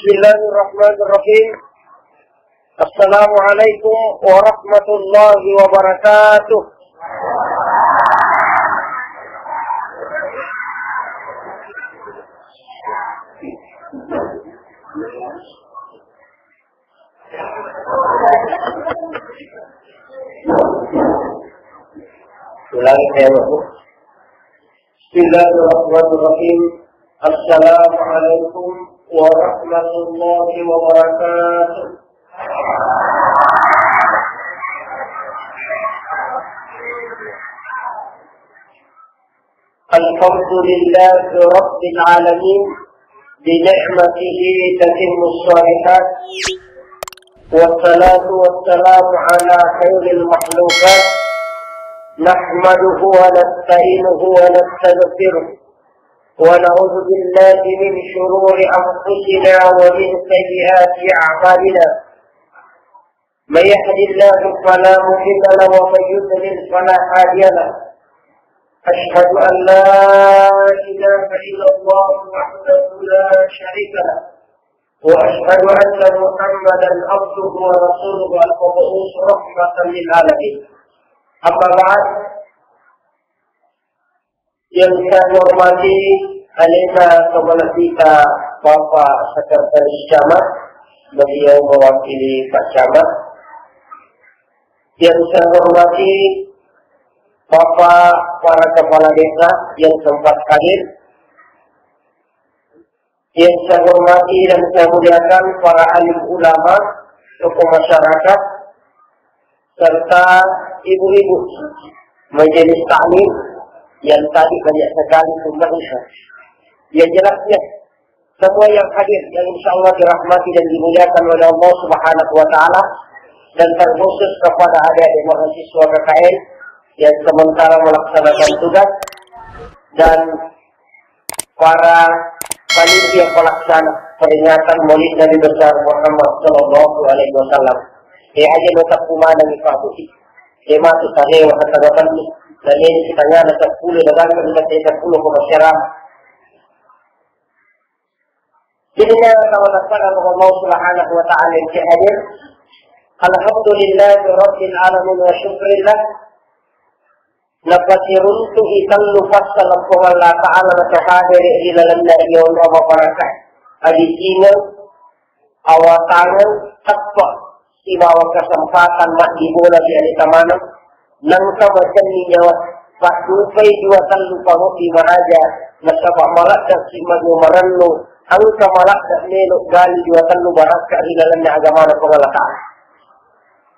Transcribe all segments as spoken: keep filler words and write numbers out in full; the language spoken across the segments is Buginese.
Bismillahirrahmanirrahim. Assalamualaikum warahmatullahi wabarakatuh. Ulangi saya, Bu. Bismillahirrahmanirrahim. Assalamualaikum warahmatullahi wabarakatuh. Alhamdulillahi rabbil alamin, bi ni'matihi tatimmus shalihat, wassalatu wassalamu ala khairil makhluqat, nahmaduhu wa nasta'inuhu wa nastaghfiruh, wa na'udzu billahi min shururi anfusina wa min sayyiati a'malina. من يهد الله فلا مضل له ومن يضلل فلا هادي له. أشهد أن لا إله إلا الله وحده لا شريك له، وأشهد أن محمدا عبده ورسوله المبعوث رحمة للعالمين. أما بعد، Yang saya hormati alena tomalebbita Bapak Sekretaris Camat, beliau mewakili Pak Camat. Yang saya hormati Bapak para kepala desa yang sempat hadir. Yang saya hormati dan saya muliakan para alim ulama, tokoh masyarakat, serta ibu-ibu majelis taklim yang tadi banyak sekali sumbangnya. Yang jelasnya, semua yang hadir yang insya Allah dirahmati dan dimuliakan oleh Allah Subhanahu wa Ta'ala, dan terkhusus kepada adik-adik mahasiswa K K N yang sementara melaksanakan tugas, dan para panitia pelaksana peringatan Maulid Nabi Besar Muhammad Sallallahu Alaihi Wasallam. Eh, aja lo tak kumanan ni Pak Budi. Eh, masuk tadi waktu tanggapan ni. Dan ini kita nyala sepuluh, dan kita sepuluh ke masyarakat. Jadi, Allah Subhanahu wa Ta'ala yang hadir. Alhamdulillah Rabbil Alamin wa syukrillah. Napasiruntu'i tellu passaleng Puang Allah Ta'ala nato hadere ri lalenna iya onrong mabarakka. Adisingeng, awatangeng, teppa, sibawa kesempatan maddibola ri aleta maneng, nengka macenni nyawa, paddupai dua tellu pangobbi maraja, nasaba maladde simaju marennu, engka maladde melo gali dua tellu barakka ri lalenna agamana Puang Allah Ta'ala.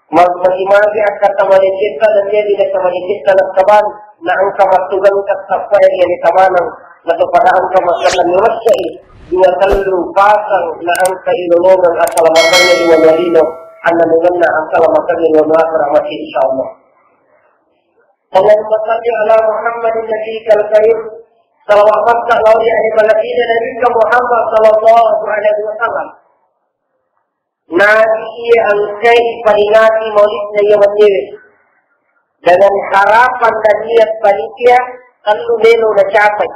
Mag-, magi-magi akkatta madecetta nennia bine madecetta nakkabang, na engka mattugangka sappai ri aleta maneng, nato pada engka makkatenni wessai dua tellu pasang, na engka ilolongeng assalamakenna ri wanua lino, annamungenna assalamakenna ri wanua akhirat mati, insyaallah. Allahumma salli ala Muhammadin nabiyikal karim. Salawat makkeda lao ri ale malebbi Nabikka Muhammad sallallahu alaihi wasallam. Nabi iya engkai paringati maulidna iya wenniewe. Dengan harapan dan niat panitia tellu melo nacapai.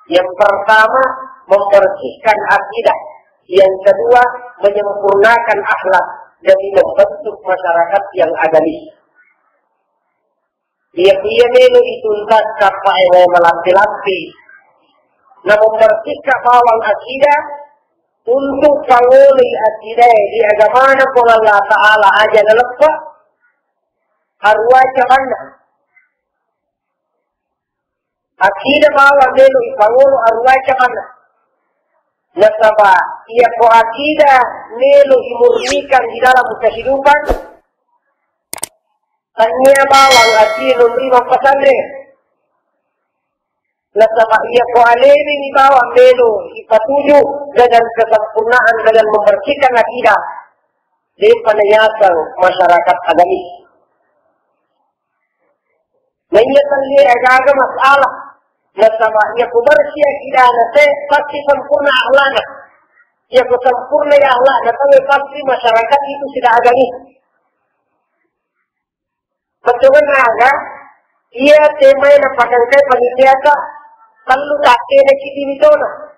Yang pertama, membersihkan akidah. Yang kedua, menyempurnakan akhlak demi membentuk masyarakat yang agamis. Iya, iya melo ituntas kappa e wae malampe-lampe. Na membersihkan bawang akidah untuk pangoloi akidah di agamana Puang Allah Ta'ala aja naleppa, aruwa camanna. Akidah bawang melo ipangolo aruwa camanna. Nasaba iya ko akidah melo imurnikan di dalam kehidupan, Tania bawang atinunri mappasanre. Nasaba iya ko alewe ni bawang melo ipatuju dengan kesempurnaan dengan membersihkan akidah. Depa nayaseng masyarakat agamis. Naiya tellie agaga masalah. Nasaba iya ko bersih akidana te pasti sempurna akhlakna. Iya ko sempurna ya akhlakna te pasti masyarakat itu sudah agamis. Petungan aga, iya temae napakangkai panitiata, tellu takkena cidi mitona.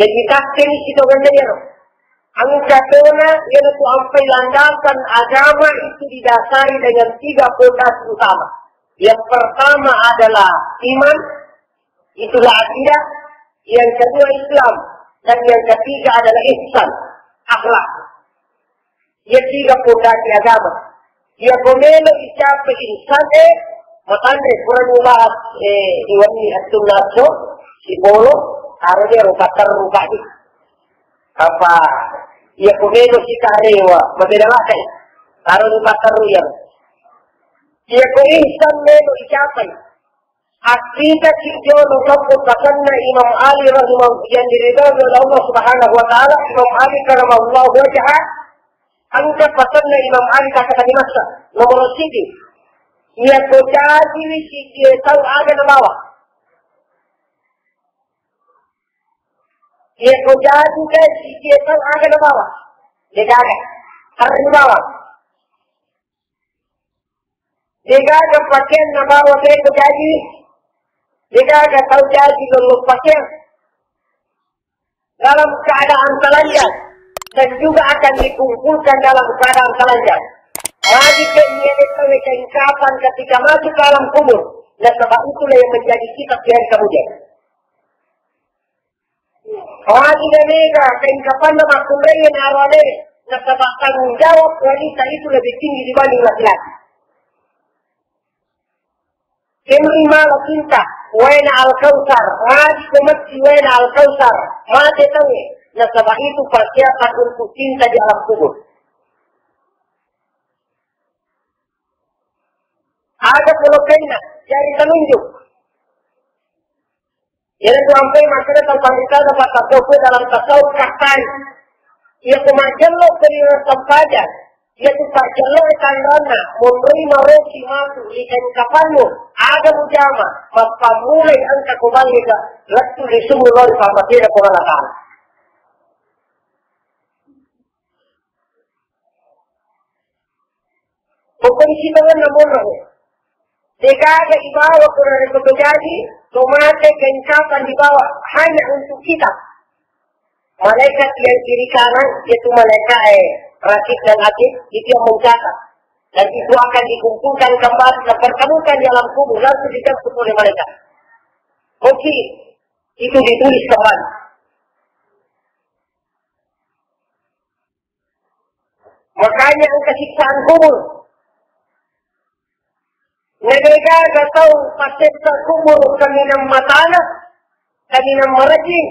Jadi, takkeni sitongenna iyaro. Engka tona iyanatu ampai landasan agama itu didasari dengan tiga pondasi utama. Yang pertama adalah iman, itulah akidah. Yang kedua Islam. Dan yang ketiga adalah ihsan, akhlak. Iya tiga pondasi agama. Iya ko melo icapai ihsan e, matanre kurang bahas, eh, iwanni attunnaso, sibolo, aro dia rupa terru kadi. Apa, iya ko melo sitarewa, mabeda makai. Aro rupa terru ya. Iya ko ihsan melo icapai. Akkita ki jolo sabbu pasanna Imam Ali rahimahullah yang diridhoi oleh Allah Subhanahu wa Ta'ala. Imam Ali karamallahu wajhah, engka pasanna Imam Ali kata di masa nomor siji. Iya ko jaji siji tau aga nabawa. Iya ko jaji siji tau aga nabawa. Degaga. Harus nabawa. Degaga pakeang nabawa teko jaji. Degaga tau jaji lollo pakeang dalam keadaan telanjang dan juga akan dikumpulkan dalam keadaan telanjang. Magi ke iye tau kain kapan ketika masuk ke alam kubur. Nasaba itulah yang menjadi kita di hari kemudian. Magi mega kain kapanna makkunrai naro ale, nasaba tanggung jawab wanita itu lebih tinggi dibanding laki-laki. Kemri mala cinta, waena Al-Kautsar, magi ko metti waena Al-Kautsar, mate tauwe, nasaba itu persiapan untuk cinta di alam kubur. Aga polopenna, jari telunjuk. Iyanatu ampai makkeda tau panrita dapat tasawuf dalam tasawuf kattai. Iya ko majjello ko ri sempajang. Iya tu pajjello tanranna monroi maroki matu ri kain kapanmu. Aga mujama mappammulai engka ko ballika lettu ri sumur lao ri pammatiena Puang Allah Ta'ala. Pokoknya sitongenna monro. Degaga ibawa ko narekko to jaji, to mate kain kapan dibawa hanya untuk kita. Malaikat yang kiri kanan, yaitu malaikat, eh, Rakib dan Atid, itu yang mencatat. Dan itu akan dikumpulkan kembali dan pertemukan di alam kubur, langsung dijemput oleh malaikat. Oke, itu ditulis kembali. Makanya engka siksaan kubur. Nadegaga tau passeksa kubur kaminang matana, kaminang marejing,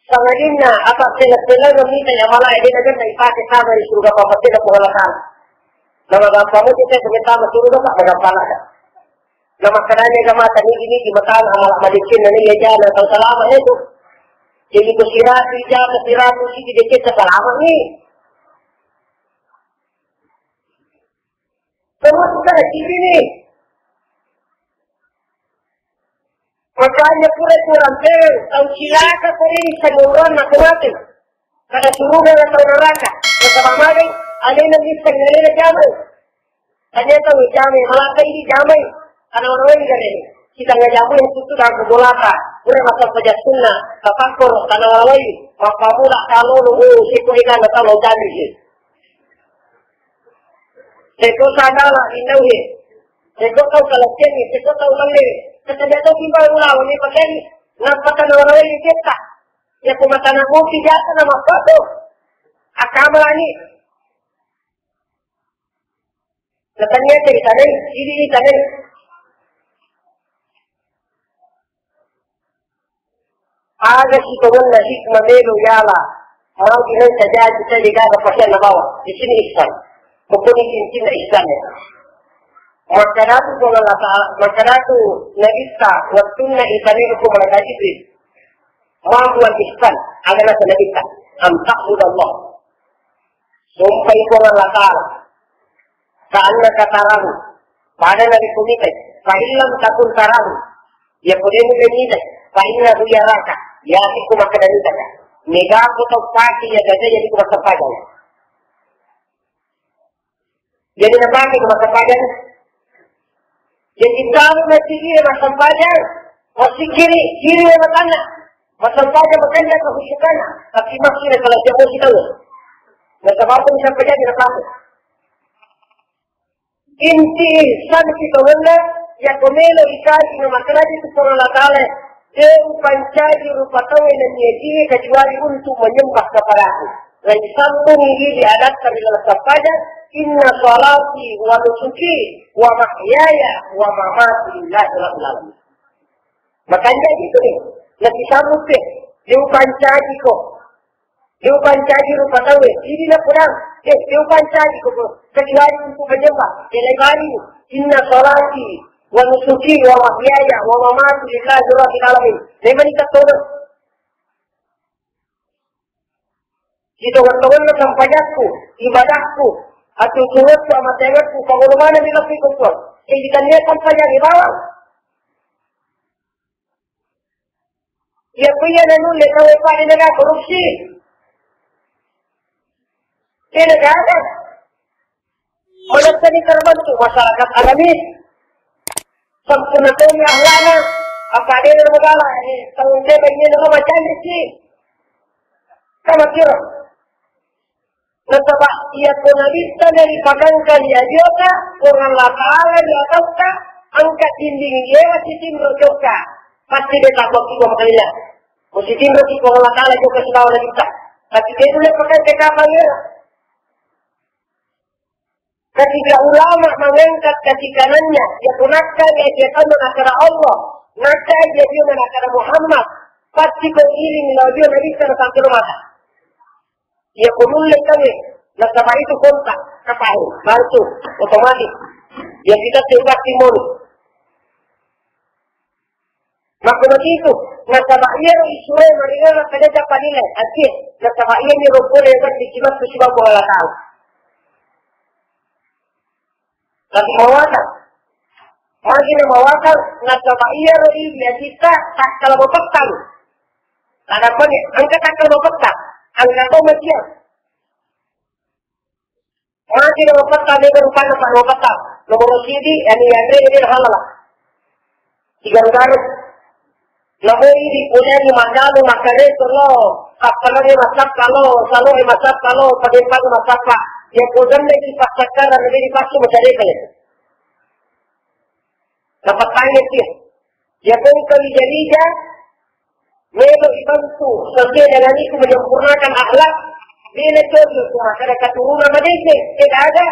sangadinna apa sela-sela mita ya malah dia naga ipake sama di surga papa tidak pengelakar. Nama gampang aja saya pengen sama surga pak gampang ada. Na makkedani agama tani ini di matang amala malikin nani ya jana tau salama itu. Jadi ko siratu jana siratu siji deceng salama ni. Semua sudah sini ni. Makanya pura kurang teu tau cilaka ko ini semua nak mati. Kada suruga na tau neraka. Nasaba magai alena misseng alena jamai. Tanya tau jamai malaka ini jamai. Ana orang ini gare. Kita ngajamai yang tutu dalam bolata. Pura masa saja sunnah. Tapakkor tanah lawai. Mapamula kalolo. Oh, siko ikan na tau jamai. Seko sadala indawe. Seko tau kalaccengi, seko tau lalle. Kata dia tau timbal ulawa ni pakeni. Nappa tanah lawai ni cetta. Ya ko matana kopi jasa na mappato. Akkamalani. Natania cerita deh, ini cerita deh. Aga sitongenna hikmah melo yala. Mau dinai sajaji saja gaga pasian nabawa. Di sini ihsan. Pokoknya intinya ihsan ya. Makkedatu Puang Allah Ta'ala, makkedatu Nabitta, wattunna itaniro ko malaikat Jibril. Ma huwal ihsan, aga naseng Nabitta, an ta'budallah. Sompai Puang Allah Ta'ala. Ka annaka tarahu. Pada nabi kumitai. Fa illam takun tarahu. Ya kudemu benitai. Fa innahu yaraka. Ya siku maka danitaka. Mega aku tau pati ya gajah ya siku maka pagang. Jadi napake ko massempajang. Jadi tamu masigi massempajang, masigi kiri, kiri matanna. Massempajang makanja kehusyukanna, tapi masih ada salah siapa sih tahu. Nasaba apa misalnya jadi apa? Inti ihsan sitongenna, yako melo ikaji na makaraji tu Puang Allah Ta'ala, de upancaji rupa tauwe nennia ijie kecuali untuk menyembah kepadaku. Lain sambung ini diadakan di dalam sempajang, inna salati wa nusuki wa mahyaya wa mamati lillahi rabbil alamin. Makanya gitu nih, nanti sambung deh, de upancaji ko. De upancaji rupa tauwe, idi na pulang, eh, de upancaji ko, kecuali untuk menyembah, de lain mani, inna salati, wa nusuki, wa mahyaya, wa mamati lillahi rabbil alamin. De mani katona. Sitongen-tongenna sempajakku, ibadahku, atutungetku, amateangetku, pangolo maneng di lapikku. Eh, di tania sempajang ibawa. Iya, ku iya nanulle tauwe pale nega korupsi. Iya, nega ada. Manessani terbentuk masyarakat agamis. Sempurna toni akhlakna. Apa ada yang magala, eh, tanggung jawab ini nama cantik sih. Sama kira. Nasaba iyako nabitta naripakangkali ajota, Puang Allah Ta'ala di atauka, angka dinding yewa sitinro jokka. Pasti de tabbaki Puang Allah. Musitinro ki Puang Allah Ta'ala jokka sibawa nabitta. Tapi de nulle pakangka kapang era. Ketika ulama mengangkat kaki kanannya, ya punakka ya dia kama nakara Allah, nakka ya dia nakara Muhammad, pasti kau iring lao dia nabitta na sampai mata. Iya ko nulle tauwe, nasaba itu kontak, kapahe, langsung, otomatis. Iya kita tembak timoni. Makko matitu, nasaba iyaro isue maringara kada japa nilai, atie, nasaba iya ni robbole yang berarti sibattu sibawa Allah Ta'ala. Tapi mawatang. Magi na mawatang, nasaba iyaro idi ajitta takkala mapettang. Tanappani, engka takkala mapettang. Engka to maciang. Magi na mapettang, mega rupanna pa mapettang. Nomor sidi, yani yanre, ini halala. Tiga rugaru. Namoi dipoleangi maggalu makkareso lo, appalangnge massappa lo, saloe massappa lo, padempang massappa. Iya ko gemme ki passakkarang lebih dipassu macarekale. Napattangnge ki. Iya ko engka rija-rija, melo ibantu sesuai dengan itu menyempurnakan akhlak, melo coco tu makkada keturunan madeceng, tidak ada.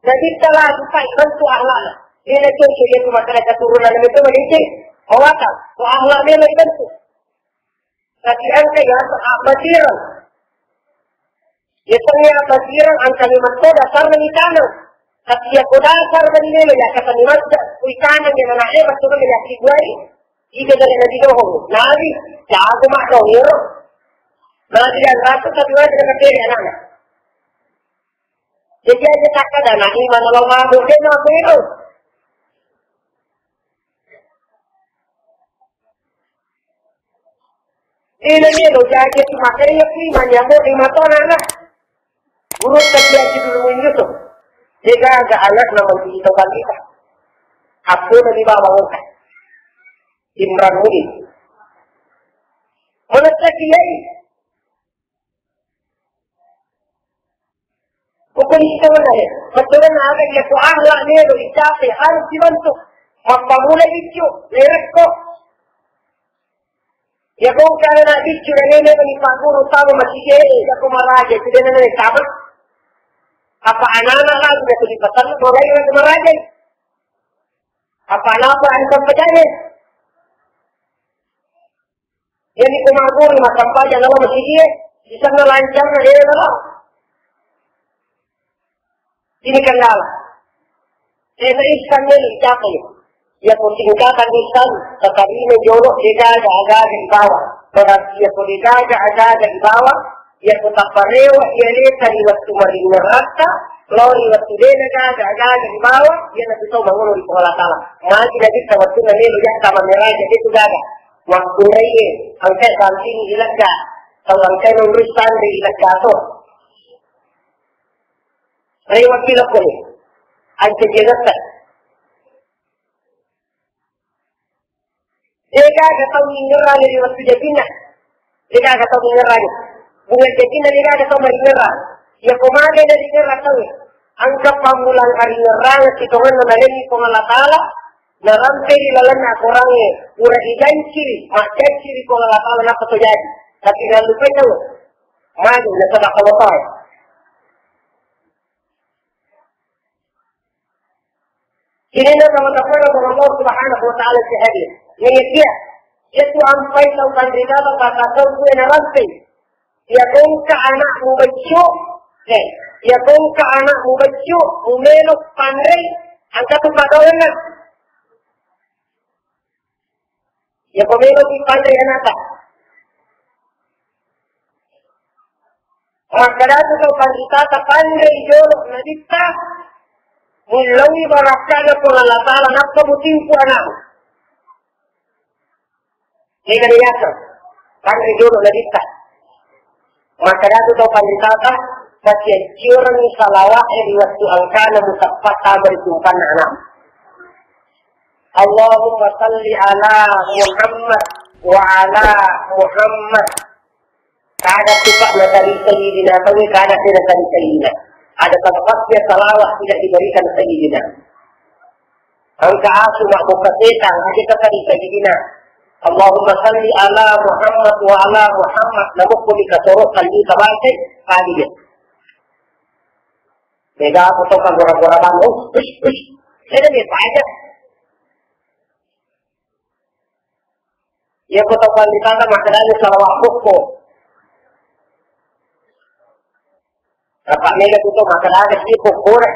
Nabitta la supai bantu akhlakna. Melo coco iya tu makkada keturunan itu madeceng, mawatang, ko akhlak melo ibantu. Tapi engka iya tu abbasireng. Iya tennia abbasireng engka ni metto dasarna ni taneng. Tapi iya ko dasar mani melo iya kata ni majja, kui taneng iya nana hebat tu melo iya kibuai. Ida dari Nabi Nuh, Nabi, jago mak dong, iro. Nabi dan Rasul tapi wajib kata dia anak. Jadi aja tak ada, nah, iman Allah mabuk, dia nak apa itu? Ini nih, lo jaga si materi, ya, iman, ya, mau lima tahun anak. Guru terjadi dulu Yusuf. Dia gaga anak nama kita kita. Aku dari bawah. Imran Mudin. Mana tak kiai? Pokoknya itu mana ya? Betulan ada dia tu akhlak dia tu dicapai harus dibantu. Mappamula itu, lerekko. Ya kau kalau nak bicu dan ini ni Pak Guru tahu masih dia, ya kau maraja, itu dia nak tamat. Apa anak-anak lagi dia tu di pasar, mulai lagi maraja. Apa-apa antam pejane. Jadi ko magguru massempajang lao masigi e, sisenna lancarna de nalao. Ini kendala. Desa ihsan ni dicapai. Iya ko tingkatan ihsan, tatarima jolo, de gaga aga-aga ibawa. Berarti iya ko de gaga aga-aga ibawa, iya ko tapparewa, iya leta ri wettu maringngerratta, lao ri wettu de gaga aga-aga ibawa, iya na tu tau mangolo ri Puang Allah Ta'ala. Magi nabitta wettunna melo jatta mameraja, de tu gaga. Makkunraie, engkai saltini ilegga, tau engkai nonroi sanri ilegga to. Rewakki lokko ni. Anca jengetta. De gaga tau mingerrang ri wettu jajinna. Degaga tau ringerrang. Bunga jajinna degaga tau maringerrang. Iya ko mage na ringerrang tau. Engka pammulang aringerrang sitongenna nalenni Puang Allah Ta'ala, narampe ri lalenna akorangnge, pura ijanciri, majjanciri Puang Allah Ta'ala nappa to jadi. Tapi nallupai tau. Magi nasaba Allah Ta'ala. Sininna sama-sama Allah Subhanahu wa Ta'ala sehari. Naiyakia, itu ampai tau panrita bakal tau gue narampe. Iya kongka anakmu beccu, eh, iya kongka anakmu beccu, mumelo panrei, angka tu padawenna. Iya ko melo pi panrei anakta. Makkadatu tau panritata panrei jolo nabitta, mullaui barakkana Puang Allah Ta'ala, nappa mutimpu anakmu. Mega biasa, panrei jolo nabitta. Makkadatu tau panritata, pasiacciorengngi salawa'e ri wettu engkana musappa tama ri tumpanna anakmu. Allahumma salli ala Muhammad wa ala Muhammad. Kada suka matari Sayyidina, tapi kada tidak tadi Sayyidina. Ada tempat dia salawat tidak diberikan Sayyidina. Engka asu mabbokka setang, aja kata di Sayyidina. Allahumma salli ala Muhammad wa ala Muhammad. Namun kau dikasorok kali ini kabaca, kali dia. Beda aku tau kagora-gora banget. Ush, ush, ush. Saya dah biasa aja. Iya ko tau panritata makkedani salawat bokko. Apa mega tu tau makkedani si bokko na.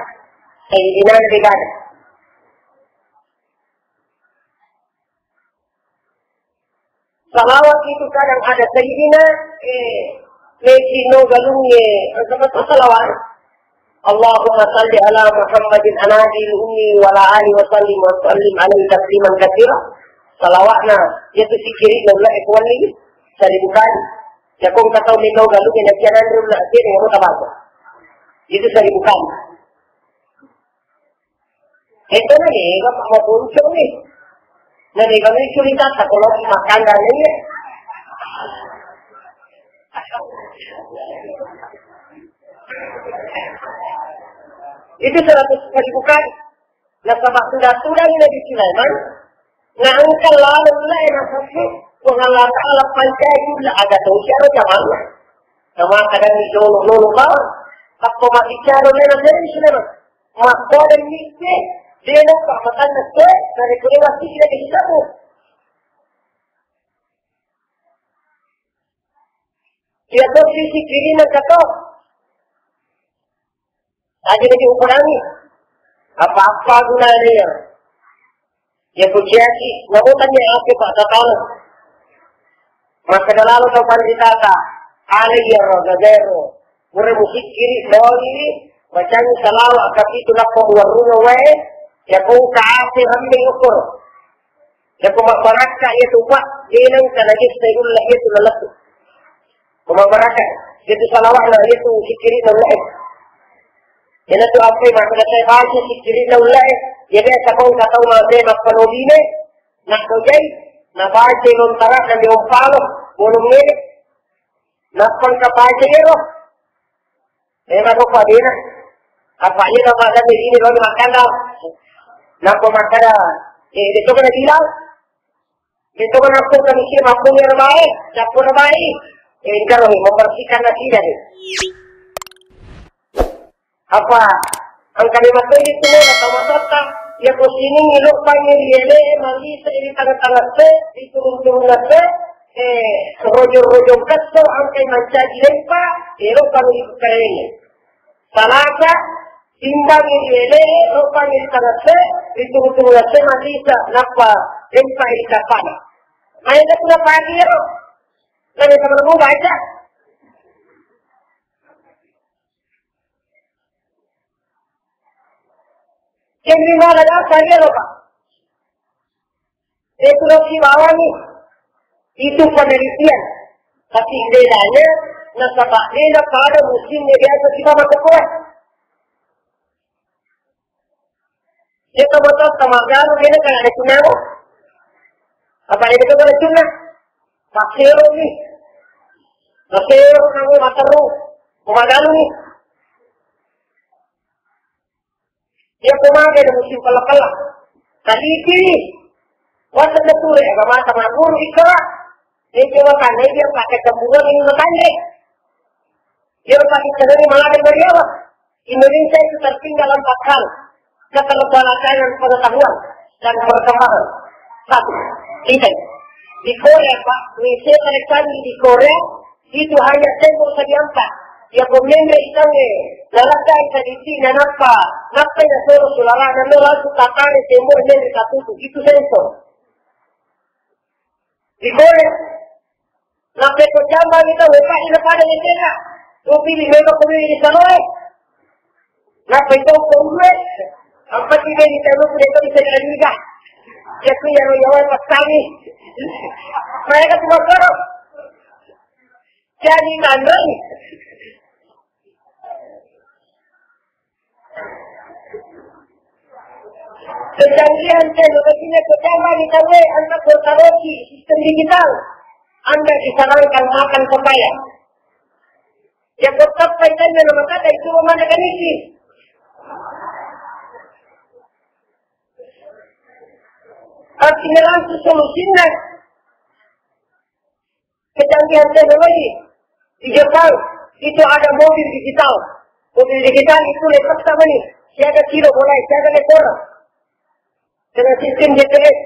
Sayyidina na degana. Salawat itu kadang ada Sayyidina, eh, mesi no galungnya, eh, sama tu salawat. Allahumma salli ala Muhammadin anadil ummi wa ala alihi wa sallim wa sallim alaihi tasliman katsira. Salawatna, iya tu sikiri, laula ikhwan ini, sari bukan. Jakong katau meno galu, kena kianan rula, kena yang mau tabaca. Itu sari bukan. Itu na mega, Pak, mau puncung nih. Na mega ni cerita, tak kalau makan dan ini. Itu seratus kali bukan. Nasaba tudang-tudangi Nabi Sulaiman, na engka laleng ullae nasabbu, Puang Allah Ta'ala pancai ulla aga to siaro jamanna. Nama kadang ni lolo-lolo bawang, tappa mabbicara ullae Nabi Sulaiman. Makkoda mitte, de' nappa matanna toe, narekko de' wasi'na ke sisabu. Iya to sisi kiri na kato. Aja lagi ukurangi. Apa-apa gunanya ya? Ya kuciaki, namu tanya apa Pak Tatang? Maka dalalo to panritata, alayya ragagero. Pura musikkiri, doiri, bacangi salawa kapitu nappa muwarrunga wae, ya kau kaase hambe ukur. Yako mabbarakka iya tu, Pak, de' nengka najessai ulla iya tu nalettu. Ko mabbarakka iya tu salawa'na iya tu sikkiri'na ullae. Iyana tu ampai maka nasai baca sikkiri'na ullae. Iya biasa ko engka tau mate mappanobine, naddojai, nabaca lontara'na di ompalo, bolong ngene. Nappa engka baca iyaro. Memang rupa dina. Apa iya na pada ini lo makan dah. Nako makan dah. Eh, itu kena bilang. Itu kena aku kami sih mampu ya baik. Siapa na baik? Eh, kalau membersihkan nasi dah. Apa? Engka memang itu atau masatta. Ya kusining ilok pangi lele, mali se di tengah-tengah se, di turun-turun se, eh, rojong-rojong kesso, angkai mancaji lempa, ilok pangi di kukarene. Salasa, timbangi lele, ilok pangi di tengah se, di turun-turun se, mali se, nappa, lempa di kapana. Main ke pula pagi ya, kan yang sama baca. Jadi malah dasar ya, Pak. Itu lagi bawah nih. Itu penelitian. Tapi bedanya, nasaba beda pada musimnya biasa kita makan kuah. Iya to moto, to maggaru, kene kan ada cunna. Apa itu kan ada cunna? Pakero ni. Nasero nangwe materru. Ko magalungi. Iya ko magai na musim pella-pella. Taliti. Waseng na ture agamata magguru, ikra. Iya ko makanna iya pakai temburan ini makanre. Iya pakai tenani maladeng dari Allah. Indonesia itu tertinggal empat hal. Keterbelakangan pengetahuan dan perkembangan. Satu, kita. Di Korea, Pak, W C tercanggih di Korea itu hanya tembok segi empat. Ya, ko menre itangnge, naladde sadiki, nanappa, nappa nasoro sularana, no langsung tatane tembok menre katutu. Itu sensor. Di Korea, nappa ko jambang itu, wepa ina pada ngetena. Kopi di mega kopi di saloe. Nappa itu ko gue. Apa sih dia di tembok, dia tuh bisa jadi juga. Dia tuh yang nyawa pas kami. Mereka cuma korok. Jadi mandor. Kecanggihan teknologinya kecambah di tawe, anda bertaroki sistem digital. Anda disarankan makan pepaya. Ya, kok apa itu yang nama kata itu mana kan ini? Artinya langsung solusinya. Kecanggihan teknologi. Di Jepang itu ada mobil digital. Mobil digital itu lepas sama nih. Siaga kilo mulai, siaga lekor. Dengan sistem G P S.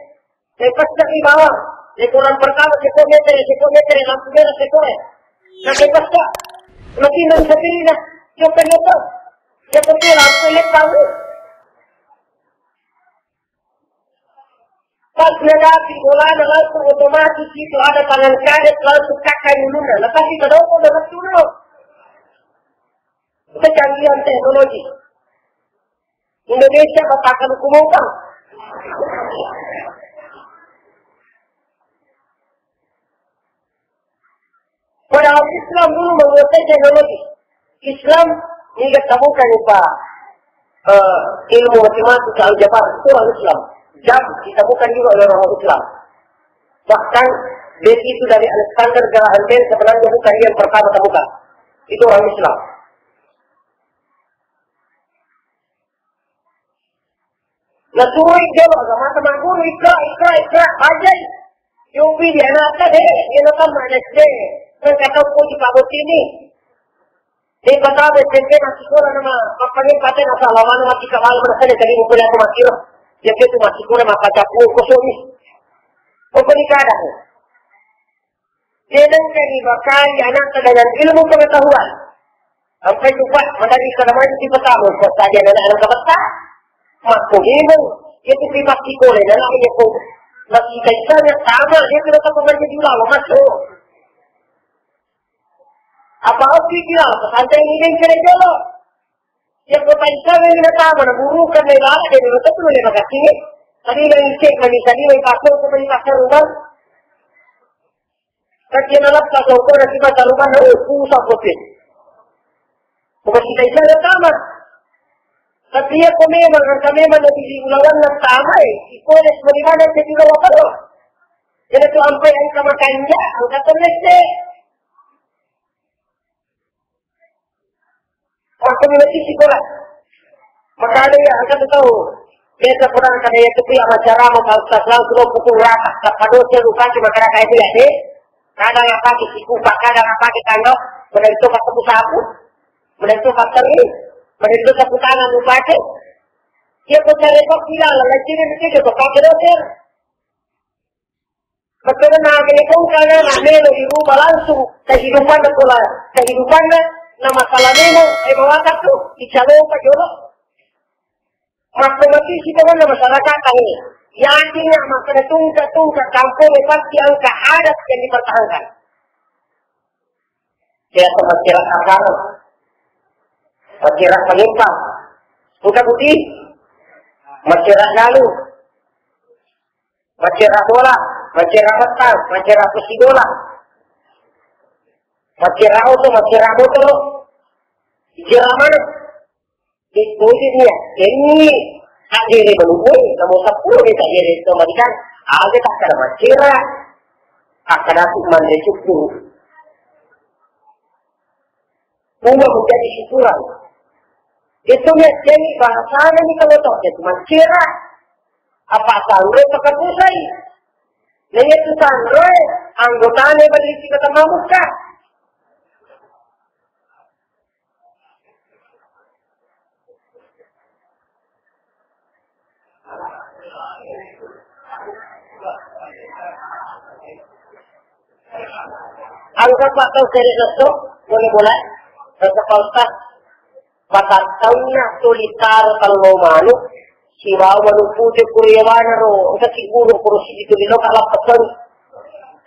Lepas dari bawah. Lekoran pertama, sekolah meter, sekolah meter, lampu merah, sekolah. Nah, lepas tak. Nanti nanti sendiri lah. Coba lepas. Coba lampu lepas. Pas nadapi bolana langsung otomatis itu ada tangan karet langsung kakak ulunna. Lepas kita doko dengan turun. Kecanggihan teknologi. Indonesia bakal hukum apa? Padahal Islam dulu menguasai teknologi. Islam niga tabuka ni, Pak, eh, ilmu matematika, aljabar, itu orang Islam. Jam ditabukan juga oleh orang Islam. Bahkan besi itu dari Alexander Graham Bell sebenarnya bukan dia yang pertama tabuka. Itu orang Islam. Naturui jolo agamata magguru, ikra, ikra, ikra, bajai. Yopi di anakta de, iyana tamma S D. Nengka tau ko di pabotini. De patama S M P massikola nama, mappangeng pate nasala mana mati kawal mana sale tadi mukul aku makkiro. Iya tu massikola mappacapu kosoni. Pokoknya kada. Tenengkani bakali anakta dengan ilmu pengetahuan. Sampai tu, Pak, madari kada maju di pertama, Pak, tadi ada anak kebeta. Makko memang, iya tu pribadi kole, dan iya ko. Masih kaisanya sama, iya tu dapat pemain juga, masuk. Apa oke dia, santai ini dan kere jolo. Iya ko tadi sama ini datang, mana guru kan dari lama, dia dulu tu, dia makasih. Tadi yang cek, mani tadi, yang pasang, kembali pasang rumah. Tapi na lappa songkona siba tarumanna, oh, susah kopi. Bukan kita bisa ada sama. Tapi iya ko memang, angka memang lebih diulawanna sama, eh. Iko ada sebenarnya jadi lawan terus. Jadi tu ampai angka makanja, angka terus deh. Aku ni mesti sikola. Makanya ya, angka tu tahu. Biasa pernah kada ya, tapi ya, masyarakat, kalau tak langsung lo pukul rata, tak pada saya lupa, cuma kada kayak itu ya, deh. Kada nggak pakai siku, kada nggak pakai tangga, pada itu pakai sapu, pada itu pakai teri, pada itu sapu tangan lupa aja. Dia percaya kok tidak, lagi ini itu juga pakai doser. Betulna nagele tongkana, namelo dirubah langsung kehidupanna, pola kehidupanna, na masalah melo, eh, bawakan tu, dicaloka jolo. Makko mati si temanna masyarakat tadi. Yakin nggak makkeda tungka-tungka kampung pasti angka adat yang dipertahankan. Biasa masyarakat kasar, masyarakat panimpang. Bukan budi, masyarakat lalu. Macerra bola, macerra pettang, macerra pesi bola, macerra oto, macerra motoro, macerra mana? Itu dia. Ini tak jadi menunggu, kamu sepuluh dia tak jadi kembalikan. Ada tak ada macerra, tak ada tu mandre cukup. Ubah menjadi syukuran. Itu nia jadi bahasana ni kalau tau jadi mancera. Apa sanro pakapusai. Nah, itu sanro, eh, anggotane beli kita mamukka. Angka pa tau sere letto, bola-bola, rasa pausta, patattaunna tuli taro tello manu, sibawa manu pute kuriyawana ro, engka si guru kuro siji tuli lo kalappeseng.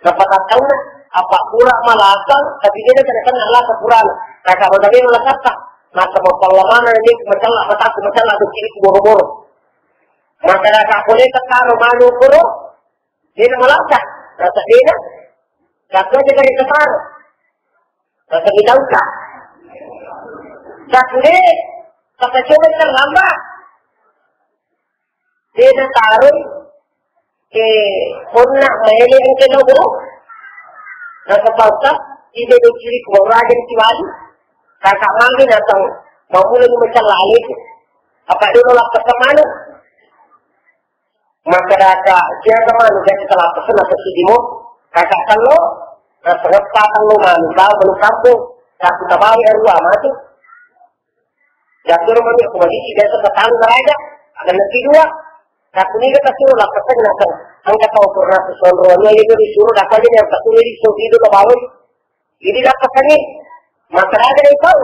Napatattaunna, apa pura malasang, tapi dia tidak kena lasa purana. Kaka mata dia malasata, masa mapallamana ni macalla, mataku macalla, tu kiri boro-boro. Maka rasa boleh ketaro manu kuro, dia malasa, rasa dia, rasa dia dari ketaro. Rasa kita usah. Tapi dia, kata coba terlambat. Beda taroi, eh, onna maele engke lo guru. Rasa pausta, ide do kiri ku raja di kiwali. Kakak mami nasang mamula ni macam lale tu. Apa dulu lapar kemana? Maka daka, siapa manu jadi telah pesen apa si dimo? Kakak tello, rasa ngepa tello manu, tahu belum kampung. Aku tabawi arwah mati. Jatuh rumah ni, aku masih biasa petang keraja. Ada nanti dua. Aku ni kata suruh lah, pesan nak kan. Angkat tahu pernah pesonro ni, itu disuruh datang ni, yang satu ni disuruh itu ke bawah. Jadi dah pesan ni. Maka ada yang tahu.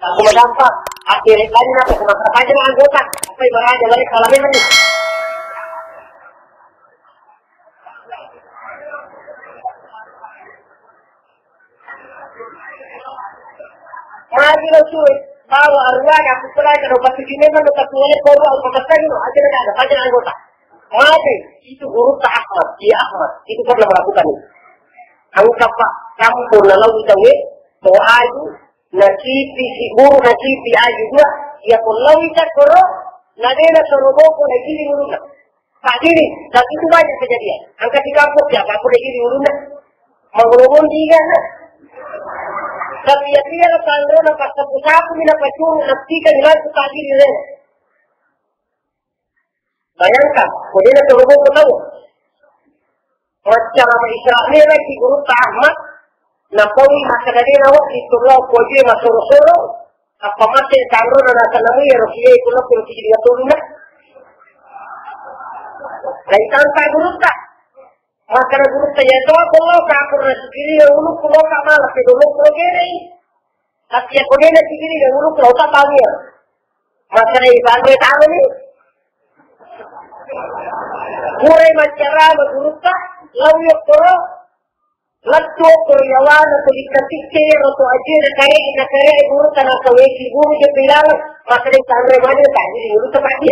Aku mendapat. Akhirnya tadi nak aku makan aja lah anggota. Apa ibaratnya dari salamnya ni. Magi lo suwe, bawa arwah aku pernah ke dopat tujuh memang dopat tujuh ko dua aku pesan no, aja ada, aja anggota. Mati, itu guru tak Ahmad, iya Ahmad, itu pernah melakukan itu. Angkapa kampung lalu tahu, bawa aju, nasipi si guru, nasipi aju dua, ya ko lawi tak koro, nadena soroboko lagi di guru. Pak Diri, tapi itu banyak kejadian. Angkat di kampung siapa aku lagi di ulunna. Mangulungun tiga, nah. Tapi ya dia lo tanro na pas sapu-sapu ni na pacung, na tiga ni langsung Pak Diri, leh. Bayangkan, kemudian turun ke bawah. Macam apa Israel lagi guru Ahmad, napawi makkeda de nawa ditullau pojue masoro-soro, apa mate tanro na natanamui ero siye kulo kulo siji dengan tuluna. Naitanta gurutta. Makkeda gurutta, ya to, kulo kapur na sikiri ya ulu kulo ka malah ke dulu kulo gerei. Tapi ya kone na sikiri ya ulu kulo tak bangi ya. Makkeda ibanre tanro ni. Pura maccarama gurutta, lawi okkoro, lettu okkoro yawana, tuli katikke, roto aje, na kare, na kare, gurutta, na kaweki, guru je bilang, makkeda tanre mane, tadi gurutta padi.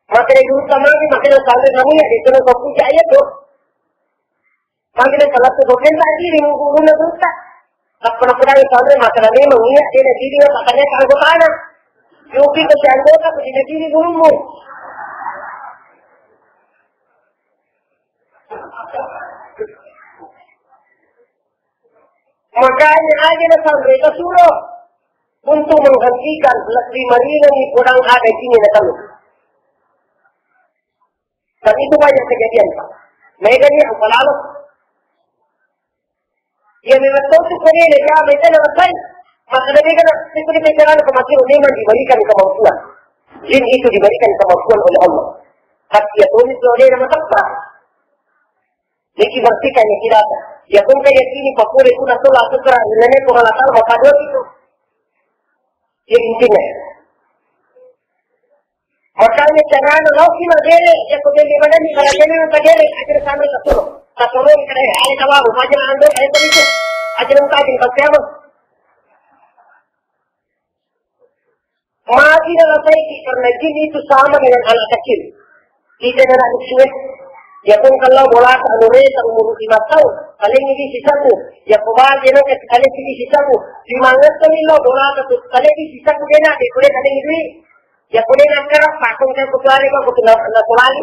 Makkeda gurutta mane, makkeda tanre mane, ya, itu na kupuja ya, tuh. Mangkene salah tu dosen tadi di guruna gurutta. Nappa-nappa dari saudara masalah memang iya dia na diri apa tanya ke anggotana. Yopi ke si anggota ke dina diri gurumu. Makanya aja na sampai ke suruh untuk menghentikan lebih maringan ni kurang ada sini na tahu. Dan itu banyak kejadian, Pak. Mega ni apa lalu? Ya memang tahu tu kode ni ya, mereka nak sai. Maka dari kan itu di pikiran kematian memang diberikan kemampuan. Jin itu diberikan kemampuan oleh Allah. Tapi ya tulis lo dia nama tempat. Jadi berarti kan ya tidak. Ya pun kayak sini Pak Pure pun atau lah tukar ini pun Allah tahu apa dua itu. Ya intinya. Makanya carana loki magere, ya ko dende manenni marajane magere, aja sampai ke solo. Ke solo kada ada tawaru, aja ando, aja itu. Aja nang kaji, pasti apa? Mati dalam saiki karena jin itu sama dengan anak kecil. Kita anak kecil, ya pun kalau bola tak umur lima tahun, paling ini sisa tu. Ya ko baje nang kecil kali ini sisa tu. Lima tahun ini lo bola tu, paling ini sisa tu dia nak, dia boleh paling ini. Ya, ko de' nakkara, pakkong kan kutuare ko, kutu na-, nakulali.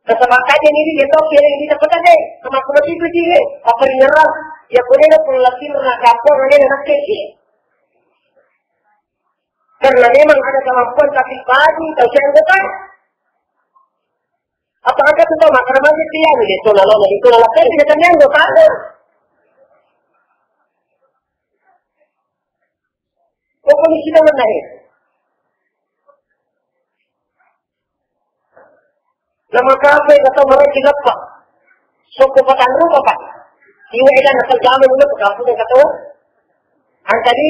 Nasaba kaja ni, dia tahu kira ini dapat ada. Sama aku mati itu dia, apa nyerang? Ya, ko de' na pun latih na kapang, ane na nakke si. Karena memang ada kemampuan, tapi bagi tau si anggota. Apa ada tu tau makan apa dia ni, dia tu lalu, dia tu lalu, kan tidak kami anggota. Pokoknya kita menang. Namakape kata mereka lepa. Sokko patanrupa, Pak. Iwa eda nasal jamin dulu, Pak, kampung kata. Angkadi,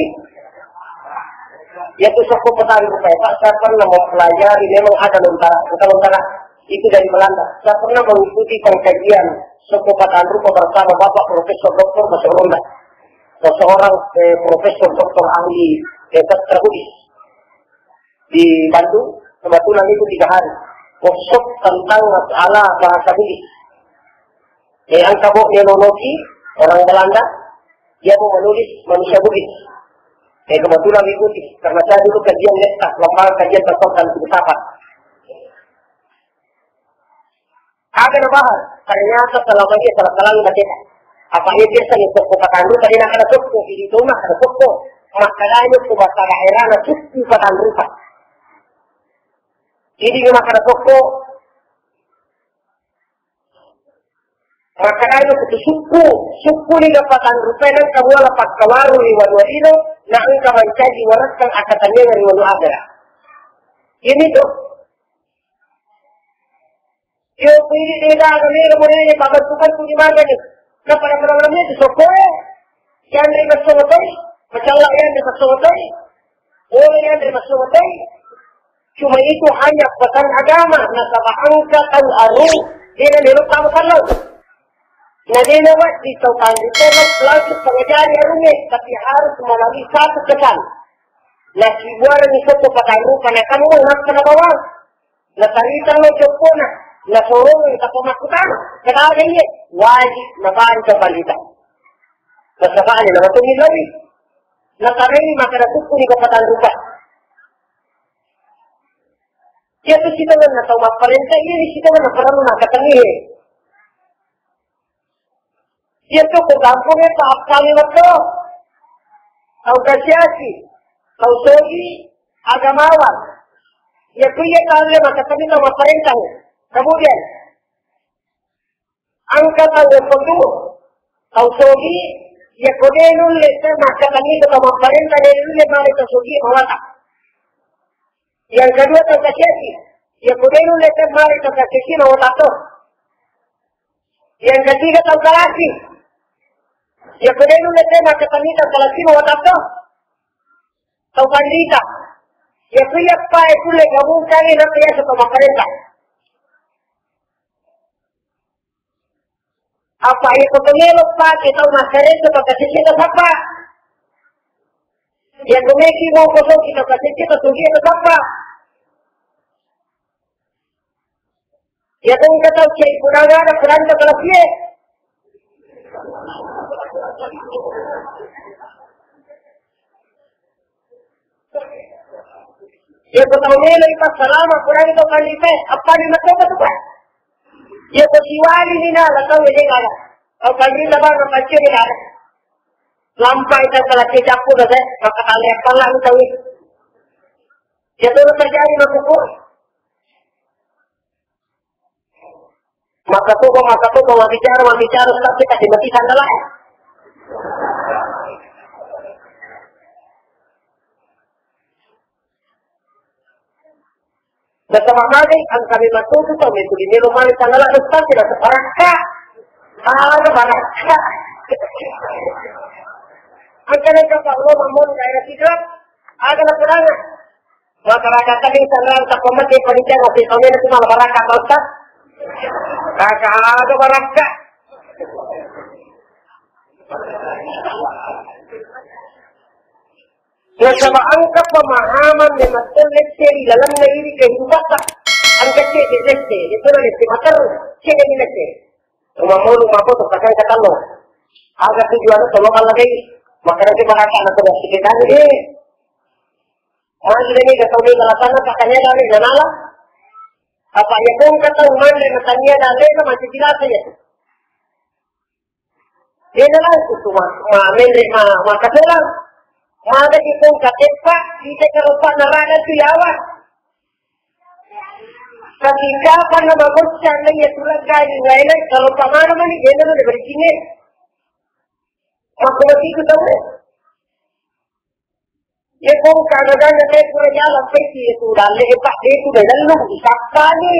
ya tu sokko patanrupa, Pak. Saya pernah mempelajari, memang ada lontara, bukan lontara. Itu dari Belanda. Saya pernah mengikuti pengkajian sokko patanrupa bersama Bapak Profesor Doktor Basar Ronda. Seseorang, eh, Profesor Doktor ahli, eh, sastra Bugis. Di Bandung, kebetulan itu tiga hari. Workshop tentang masalah bahasa Bugis. Eh, engka bo' neologi orang Belanda, dia mau menulis manusia Bugis. Eh, kebetulan ikuti, karena saya dulu kajian lekta, lembaga kajian terpadu dan filsafat. Aga nabahas, ternyata selama ini salah-salah nggak kita. Apa ini biasa nih, sokko patanrupa, tadi nak ada sokko, di rumah ada sokko. Makanya itu bahasa daerah na sokko patanrupa. Jadi ini makana sokko, makanya itu sukku, sukku ni dapatanrupa, dan kamu ala pakkawaru di wanua ino, na engka mancaji warakkang akatanya dari wanua ada. Ini tuh. Yo, kuwi de' gaga melo bonene, pabantu-bantu di magani. Nappa napadangngi tu sokkoe, yanre massongo toi, macalla yanre massongo toi, bola yanre massongo toi. Cuma itu hanya pesan agama, nasaba engka tau aru, de' namelo tau sallau. Na de' nawedding tau tanrita langsung pengajari arungnge, tapi harus melalui satu pesan. Nasibuarengngi sokko patanrupa, na kamu nappa nabawang. Natarita lo jokkona, nasorongeng tappa makkutana, kedaga iye, wajib napanca panrita. Nasaba'na namatungngi lori. Natarai makkeda sukku ni ko patanrupa. Iya tu sitongenna tau mapparenta, iya ni sitongenna parellu nakatengngi. Iya tu ko kampongnge pa appali wetto. Tau kasiasi, tau sogi, agamawan. Iya ku iya talle makatenni tau mapparenta. Kemudian, engka tau wetto tu, tau sogi, iya ko de' nulle te makatenni tau mapparenta, de' nulle male tau sogi mawata. Yang kedua tau kasiasi, iya ko de' nulle te male tau kasiasi mawata to. Yang ketiga, tau kalasi. Iya ko de' nulle te makatenni tau kalasi mawatang to. Tau panrita. Iya ku iya pa e kulle gabungkangngi nappa iya tau mapparenta. Apa iya ko melo pake tau mapparenta, tau kasiasi tau sappa. Iya ko meki mau kosong kita kasiasi tau sugi tau sappa. Iya, engka tau cai purana ada puranta kalasie. Iya, ko tau melo ipassalama purana tau panrita, apa ni matoka tu, Pak? Iya, ko siwali ni na, la tau ini kada. Tau panrita bang, apa cie ni kada. Lampai tau kalasie cappu dah, saya. Maka tali apa lah tau ini. Iya, tu terjadi makuku. Maka tuh, maka tuh, mau bicara, mau bicara, tapi kasih mati sandal aja. Nasaba magai, engka memang tutu tau metu di melo male tanggalana, tapi rasa barakka. Aga barakka. Engka nengka Pak Ulo mammoni daerah Sidrap, aga napedangnga. Masyarakat tadi sanrang tak pemati panitia ngasih tahu ini cuma barakka, Pak Ustaz. Kagak ada barakka. Nasaba engka pemahaman memang tellesse ri lalenna iri kehidupatta. Engka cedde lesse, itu na lesse materru, cedde ni lesse. Rumah mulu, rumah foto, pasang ke talo. Aga tujuan tolong Allah deh. Makanya kita rasa anak sudah sekitar deh. Maju deh, gak tahu nih, alasannya katanya dari Janala. Apa ya, kau kata rumah dari Natania dan Lena masih jelas aja. Dena langsung tu ma, ma menre ma, ma kasolang. Maka kipong kateppa, kita karopa naraga tu yawa. Tapi kapan nama bocah na iya tulang kali lain, kalau pamana mani, dena lo daripada sini. Makku mati ku tau. Iya, ko engka nadanna te pura jalan peti itu dalle, eh, Pak, de tu de lellung, isappani.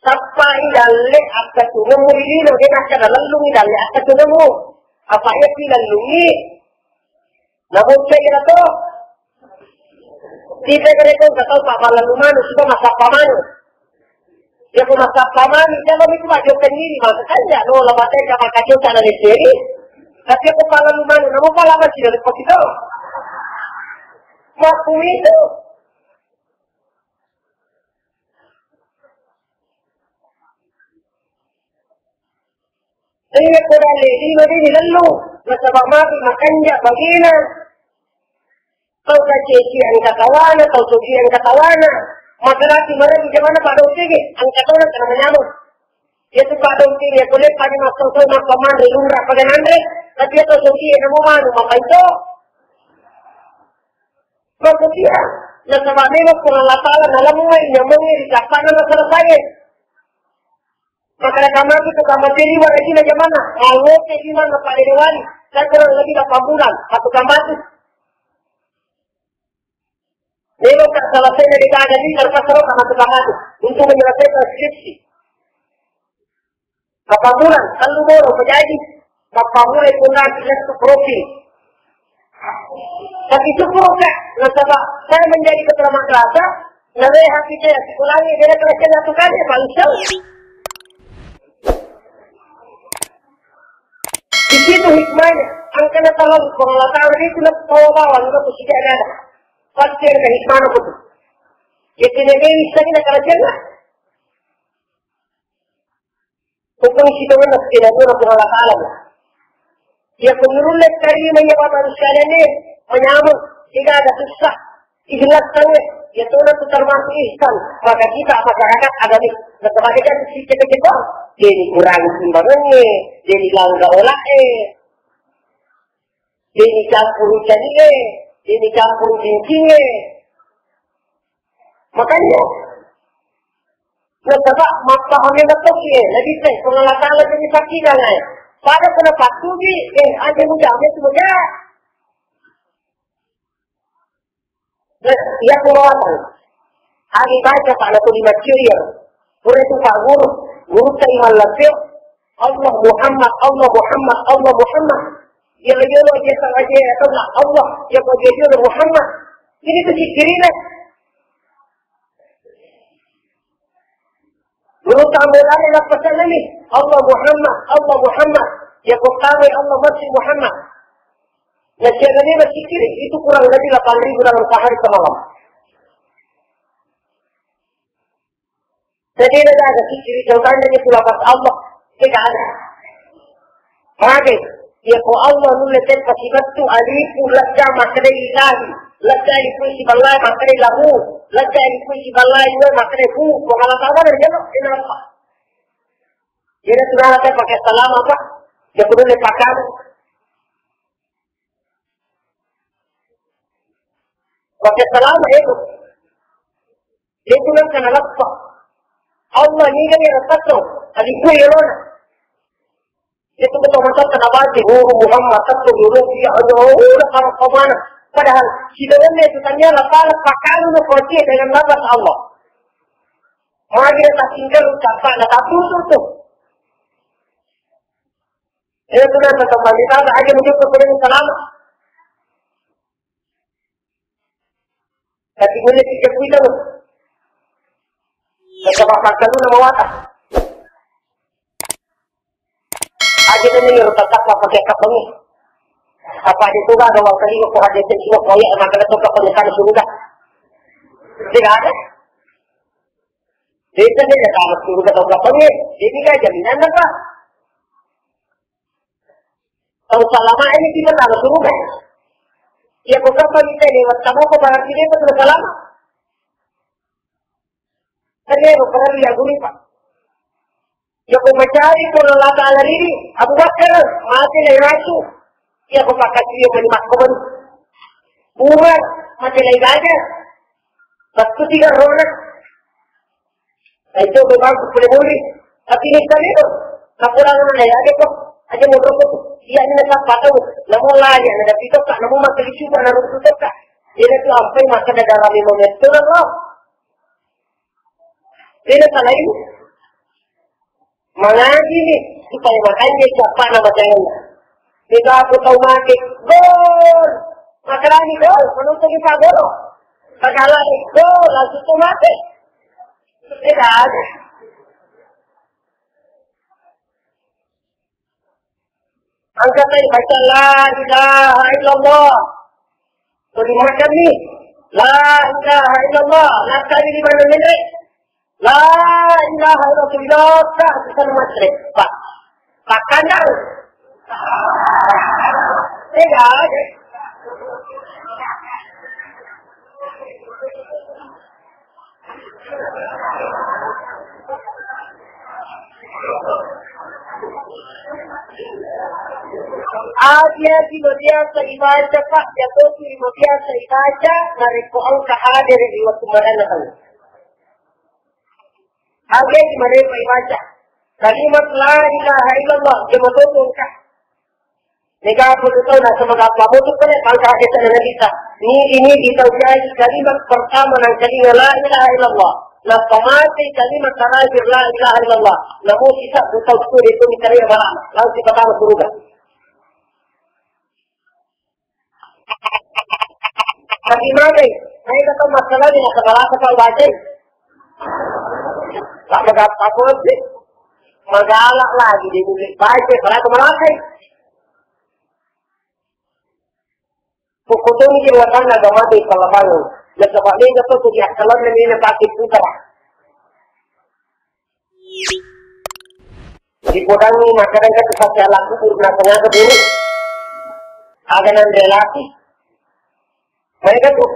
Sappai dalle, akkacungeng mu ri lino, de nakkeda lellungi dalle, akkacungeng mu. Apa iya pi lellungi? Naboccai kira to. Kita kira ko engka tau, Pak, mallalu manu, sudah masappa manu. Iya ko massappa mani, jalan itu maju sendiri, makanya no, lama saya sama kacau sana di sini. Tapi aku pala lu mana, namu pala masih dari pagi tu. Makku itu. Iya ko dalle lino de lellu, nasaba matu makanja bagina. Tau kaceci engka tawana, tau sogi engka tawana. Masalaki maragi jamanna padontengi, engka tawana kana manyameng. Iya tu padontengi, iya kulle pada massau-sau mappamanre, lunra pada nanre, tapi iya tau sogi namo manu mapaito. Makutia, nasaba memang Puang Allah Ta'ala nalemmai nyamengnge ri cappana nasaba sae. Makana kamatu tu kamateri warajina jamanna, malope lima na pada dewani, dan kurang lebih delapan bulan, satu kamatu. Memang tak selesai dari keadaan ini, terpaksa lo kamatu kamatu untuk menyelesaikan skripsi. Delapan bulan, tellu boro, menjadi. Delapan bulan pun lagi, lettu profil. Tapi syukur, Kak, nasaba saya menjadi ketua madrasah, nawe hati saya sikulangi, beda kerja satu kali, Pak Ustaz. Di situ hikmahnya, angkana tahu, kalau Allah Ta'ala itu nak bawa-bawa, nggak mesti ada. Pasti ada hikmahnya betul. Jadi, dia bisa kita kerjakan. Hukum sitongenna pinanura Puang Allah Ta'ala. Iya, ko nurulle tarima iya Bapak Ibu sekalian, manyameng, tidak ada susah. Ikhlas sange, iya tona tu termasuk ihsan. Maka kita masyarakat agamis, nasaba de kan sicek-cek, de dikurangi timbangannya, de dilangga olahnya, de dicampur canie, de dicampur cincinge. Makanya, nasaba mappahami mettoki, eh, nabitte, Puang Allah Ta'ala jadi saksi jangai. Pada kena patuhi, eh, aja mudah, itu mudah. Nah, iya, Puang Allah Ta'ala. Hari baca, Pak, laku di masjid, ya. Pura itu, Pak Guru, Guru Taiman Lapio, Allah Muhammad, Allah Muhammad, Allah Muhammad. Ya, ya, ya, ya, ya, ya, Allah, ya, ya, ya, Muhammad. Ini tuh zikirnya. Guru tambah lagi, apa sana nih? Allah Muhammad, Allah Muhammad. Ya, kok tahu ya Allah masih Muhammad. Nah, siaga ini masih kiri, itu kurang lebih delapan ribu dalam sehari semalam. Jadi, ada, ada zikir, contohnya itu lafaz Allah, tidak ada. Mage, iya ko Allah nulle teppa sibattu alifu lajja makkedai ilahi, lajja alifu siballai makkedai lahu, lajja alifu siballai dua makkedai hu, ko Allah Ta'ala dari jeno, ini apa? Jadi, sudah ada pakai salam apa? Ya, kudu lepakan. Pakai salam, ya, itu. Itu nengka nalappa. Allah niga iya ratatto, tadi kue yolona. Itu betul masa kena baca guru Muhammad satu guru, ya Allah, udah kamu kemana? Padahal si dalamnya itu tanya lapar, pakalu lo koci dengan lafaz Allah. Magi tak tinggal ucapkan, tak tutup tuh. Itu nengka kembali tanah aja menjadi kepada salama. Tapi boleh tiga kuita lo. Nasaba pakkaluna mawatang. Aja dulu ro tatappa pakai kapengi. Apa itu kan ada waktu ini kok ada yang semua koyak maka itu kapengi kan sudah. Tidak ada. Itu dia kalau sudah kapengi. Jadi kan jaminan apa? Tau salama ini kita taro suruga. Iya, ko kapang kita lewat tamo ko barang kita itu sudah salama. Kan iya, ko pernah lihat guru, Pak. Iya ko macai ko Allah Ta'ala ridi, Abu Bakar, mate lai rasu. Iya ko pakasiya mani makko mani. Umar, mate lai gaja. Waktu tiga rona. Nah, itu memang boleh boleh. Tapi ini kali itu, kapurangan na ya, ada kok. Aja mau rokok tuh. Iya, ini nak patau. Namun lah, ya, ada pitok, tak, namun makan itu, tak, namun tutup, tak. Jadi itu apa yang makan ada rame mau nyetor, loh. Jadi, salah ini. Mangaji ni, supaya makanja siapa nama jangan. Mega aku tau mate, gol. Makarani gol, menonton kita gol. Segala gol, langsung tu mate. Tidak ada. Angkatai baca la ilaha illallah. Tuli makan ni. La ilaha illallah. Lakka ni di mana menre. La ilaha illallah. Tak, bukan matre. Pak. Pak kandang. Tidak ada. Aja di biasa dibaca, Pak, jatuh di biasa dibaca, narekko engka hadir di waktu madanna tahu. Aja di mereka dibaca. Kalimat la ilaha illallah, jatuh engka. Mega pun tau na sama apa mutu kene pangka kita na bisa. Ni ini di tau jadi kalimat pertama nang kalimat la ilaha illallah. Na pamate kalimat terakhir la ilaha illallah. Namun kita buta itu itu ni kalimat malam. Lalu kita tahu surga. Tapi mana? Saya kata masalah ni nak salah apa kau baca? Tak ada apa pun sih. Magalak lagi dia boleh baca, kalau aku melakai. Pokoknya dia buat anak agama di Palembang. Nasaba mega tu dia kalau ni nak pakai putar. Dipodangi makkadang katu sate ala kubur na tengah keburu. Aga nanre lati. Mereka tu.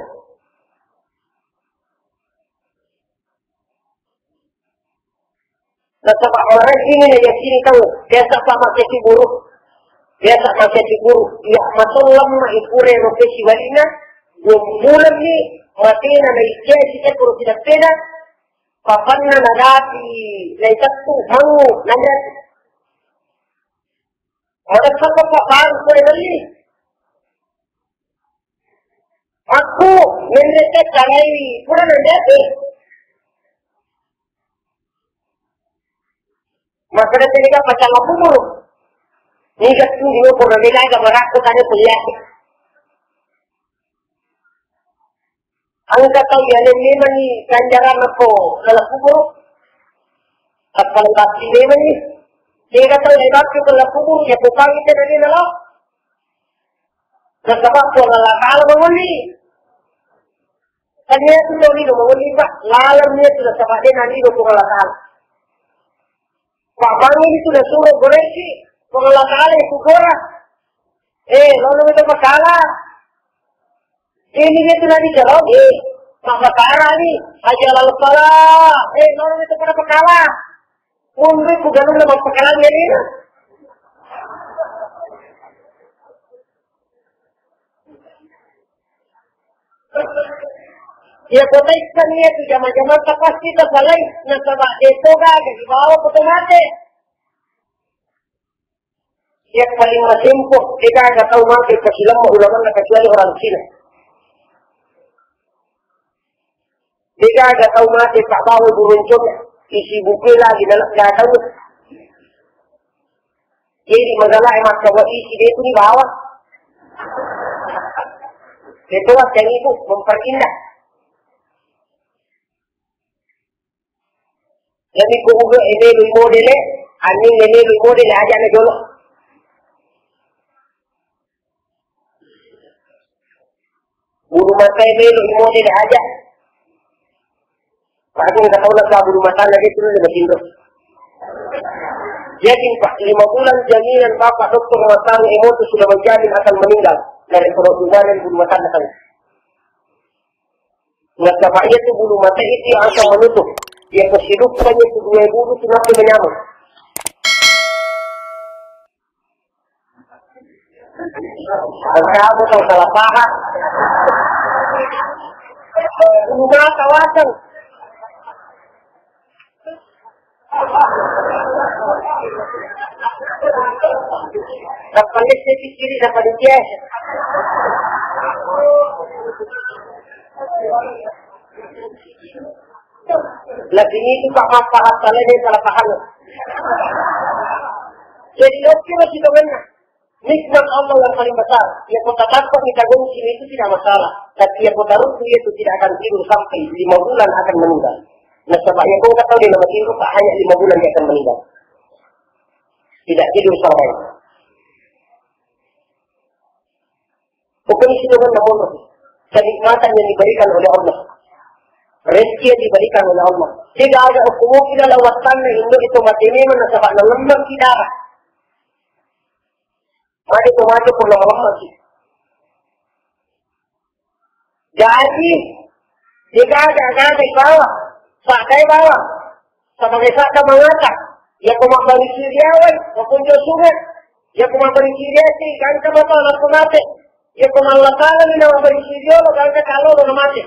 Nasaba marajini na yakini tau, biasa pa makkasi guru. Biasa makkasi guru. Iya, matollam ma ipure ro kesi walina, dua bulan ni, matena na ikesi ekoro tidak pena, papanna nadapi, naitettu, mangu, nanre. Madappa pa baru kue beli. Aku, menrete kalai, pura nanre. Makkeda tega pacalla kuburu. Niga tu dua pura dega aga barakku tane kuliah. Engka tau yaleng memanni kanjarang ko dalam kuburu. Tappa lebakki memanni. Tega tau lebakki dalam kuburu, ya bukangi tena dena lo. Nasaba Puang Allah Ta'ala mangolli. Kan niatu tau lino mangolli, Pak. Laleng niatu nasaba de nalino Puang Allah Ta'ala. Pak Bang ini sudah suruh goreki. Puang Allah Ta'ala itu gora. Eh, lono itu perkara. Ini niatu nabicara, eh, makkara ni, aja lalu pala. Eh, lono itu pada perkara. Mundur ku galung nama perkara ini. Iya, kota ikan iya tu jama-jama pasti tersalai. Nasaba de toga jadi bawa kota mate. Iya paling masempo, de gaga tau mate kasilamma ulamanna kecuali orang Cina. De gaga tau mate pabbawa burung cok, isi buku lagi dalam gaga. Jadi masalah emak kawa isi de tu ni bawa. Itu lah yang itu memperindah. Jadi ku uga ede lui modele, anjing ede lui modele aja na jolo. Bulu mata ede lui modele aja. Padahal nggak tahu lah bulu mata lagi itu lima kilo. Jadi Pak, lima bulan jaminan Bapak dokter mengatakan Emoto sudah menjamin akan meninggal dari perut bulu mata. Nasaba iya tu bulu mata itu yang akan menutup. Iya ko siluppang itu dua bulu tu nanti menyamuk. Kamu tau salah paham. Udah kawasan. Dapat listrik di kiri, dapat di kiri. Lebih itu Pak Mas paham, salah dia salah paham. Jadi, oke, masih temen. Nikmat Allah yang paling besar. Ya, kota takut kita gengsi itu tidak masalah. Tapi ya, kota ruku itu tidak akan tidur sampai lima bulan akan meninggal. Nasaba ya, kau tahu dia nama tidur, Pak, hanya lima bulan dia akan meninggal. Tidak tidur selama itu. Pokoknya itu kan namun kenikmatan yang diberikan oleh Allah. Rezeki yang diberikan oleh Allah. Tidak ada hukum kita lewat sana, Indo itu mati memang nasaba lembab kita. Mati itu mati pun lembab sih. Jadi, jika ada, ada di bawah, sakai bawah, sebagai sadda mangata, ya ko mabbali siriawai, makunjo sungai, ya ko mabbali siriati, gangka mata, laku mate, ya ko Allah Ta'ala ni mabbali siriolo, gangka kalo lo mate.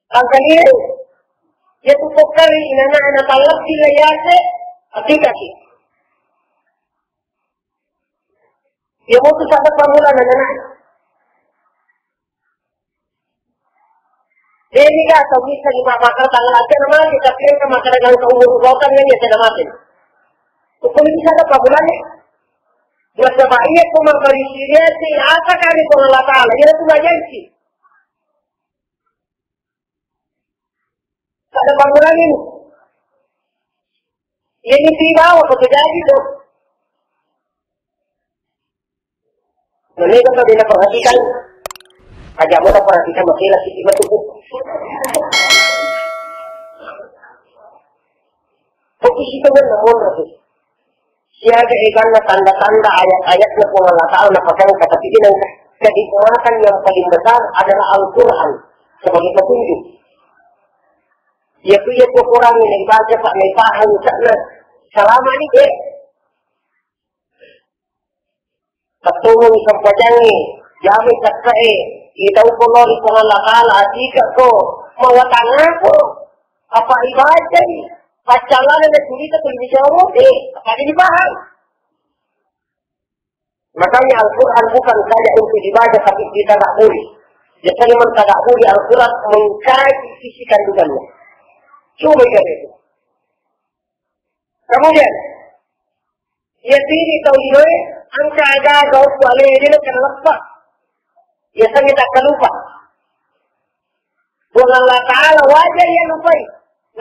Angkaliru, ya tu pokkari inana ana talabbi layase, atikaki. Ya mutu sadda pamula nana. Jadi ka tau bisa di mata tanggal aja nama kita kira ke mata dalam ke umur rotan yang ya tidak mati. Hukum bisa ada pamulanya. Nasaba iya ko mabbali siriati, apa kali ko Allah Ta'ala, ira tu majanci. Ada bangunan ini. Ini di bawah, betul jadi tuh. Nah, ini kan tidak perhatikan. Aja mau perhatikan masalah sisi betul. Fokus itu kan namun, Rasul. Siaga eganna tanda-tanda ayat-ayatna Puang Allah Ta'ala napasang kata pikiran, kenikmatan yang paling besar adalah Al-Quran sebagai petunjuk. Iya tu, iya tu Quran yang dibaca, Pak, mai paham, Pak, nah, selama ini, deh. Tettungngi sempajangnge, jamai takkae, itau ko lao ri Puang Allah Ta'ala, atika ko mawatangako, apa ibacai, paccalana na curita tuli Jawa, eh, apa dipaham. Makanya Al-Quran bukan saja untuk dibaca, tapi ditadabburi. Biasanya mentadabburi Al-Quran mengkaji isi kandungannya. Coba ikan itu. Kemudian, iya tini tau linoe, engka aga-aga okko alena de nakenna leppa. Iya sangi takkalupa. Puang Allah Ta'ala wajar iya lupai.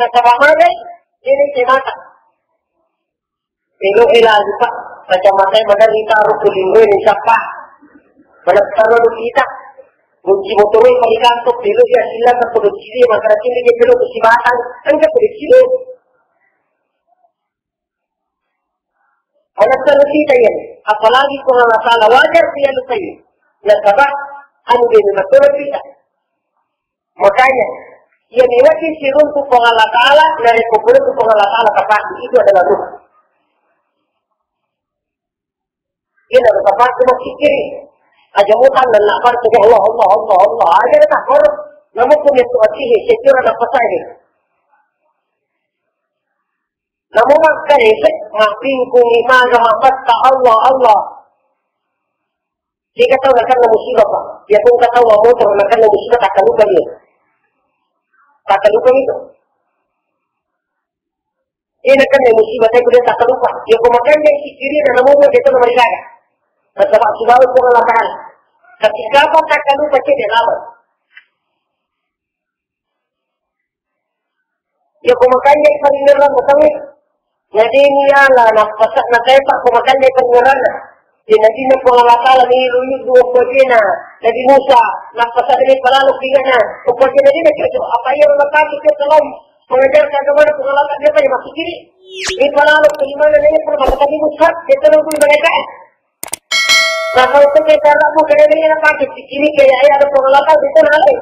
Nasaba magai, ini ke mata. Ilo ila lupa, macam mata magar ita rukun linggo ini siapa. Mana taruh kita. Kunci motornya paling kantuk, ilo ya sila ke kudu sini, maka sini dia ilo ke sibatang, kan ke kudu sini. Manessaro kita iya, apalagi Puang Allah Ta'ala wajar iya lupai. Nasaba anu de memang kita. Makanya, iya mewati siruntu Puang Allah Ta'ala, narekko pura Puang Allah Ta'ala tapati, itu adalah ruh. Iya, narekko tapati massikiri. Aja mutan dan nak partu Allah, Allah, Allah, Allah. Aja dah tak korup. Namun pun itu hati, sekira nak pasai. Namo makkaresek, mabbingkungi maga mabbetta, Allah, Allah. Jika tau nakenna musibah, Pak. Iya pun engka tau motor nakenna musibah, takkalupa dia. Takkalupa itu. Iya nakenna musibah, tapi dia takkalupa. Iya ko makanja sikiri dan namo dia itu nomor jaga. Nasaba sibawa Puang Allah Ta'ala. Tapi kapan takkalupa, cek dia lama. Iya ko makanja paringngerang matangnge. Jadi ni ala nappasa na tepa ko makanja paringngeranna. Jadi Nabi na Puang Allah Ta'ala ni luyu dua kojena. Nabi Musa nappasa ni palalo pigana. Ko kojena ni na cocok. Apa iya rumah sakit ke tolong mengajarkan kepada Puang Allah Ta'ala, dia tanya masuk kiri. Ni palalo ke mana ni pun maka Nabi Musa dia tolong pun mereka. Nah, kalau kita cara bukan ini yang pakai di sini kayak ayah ada Puang Allah Ta'ala, dia tolong.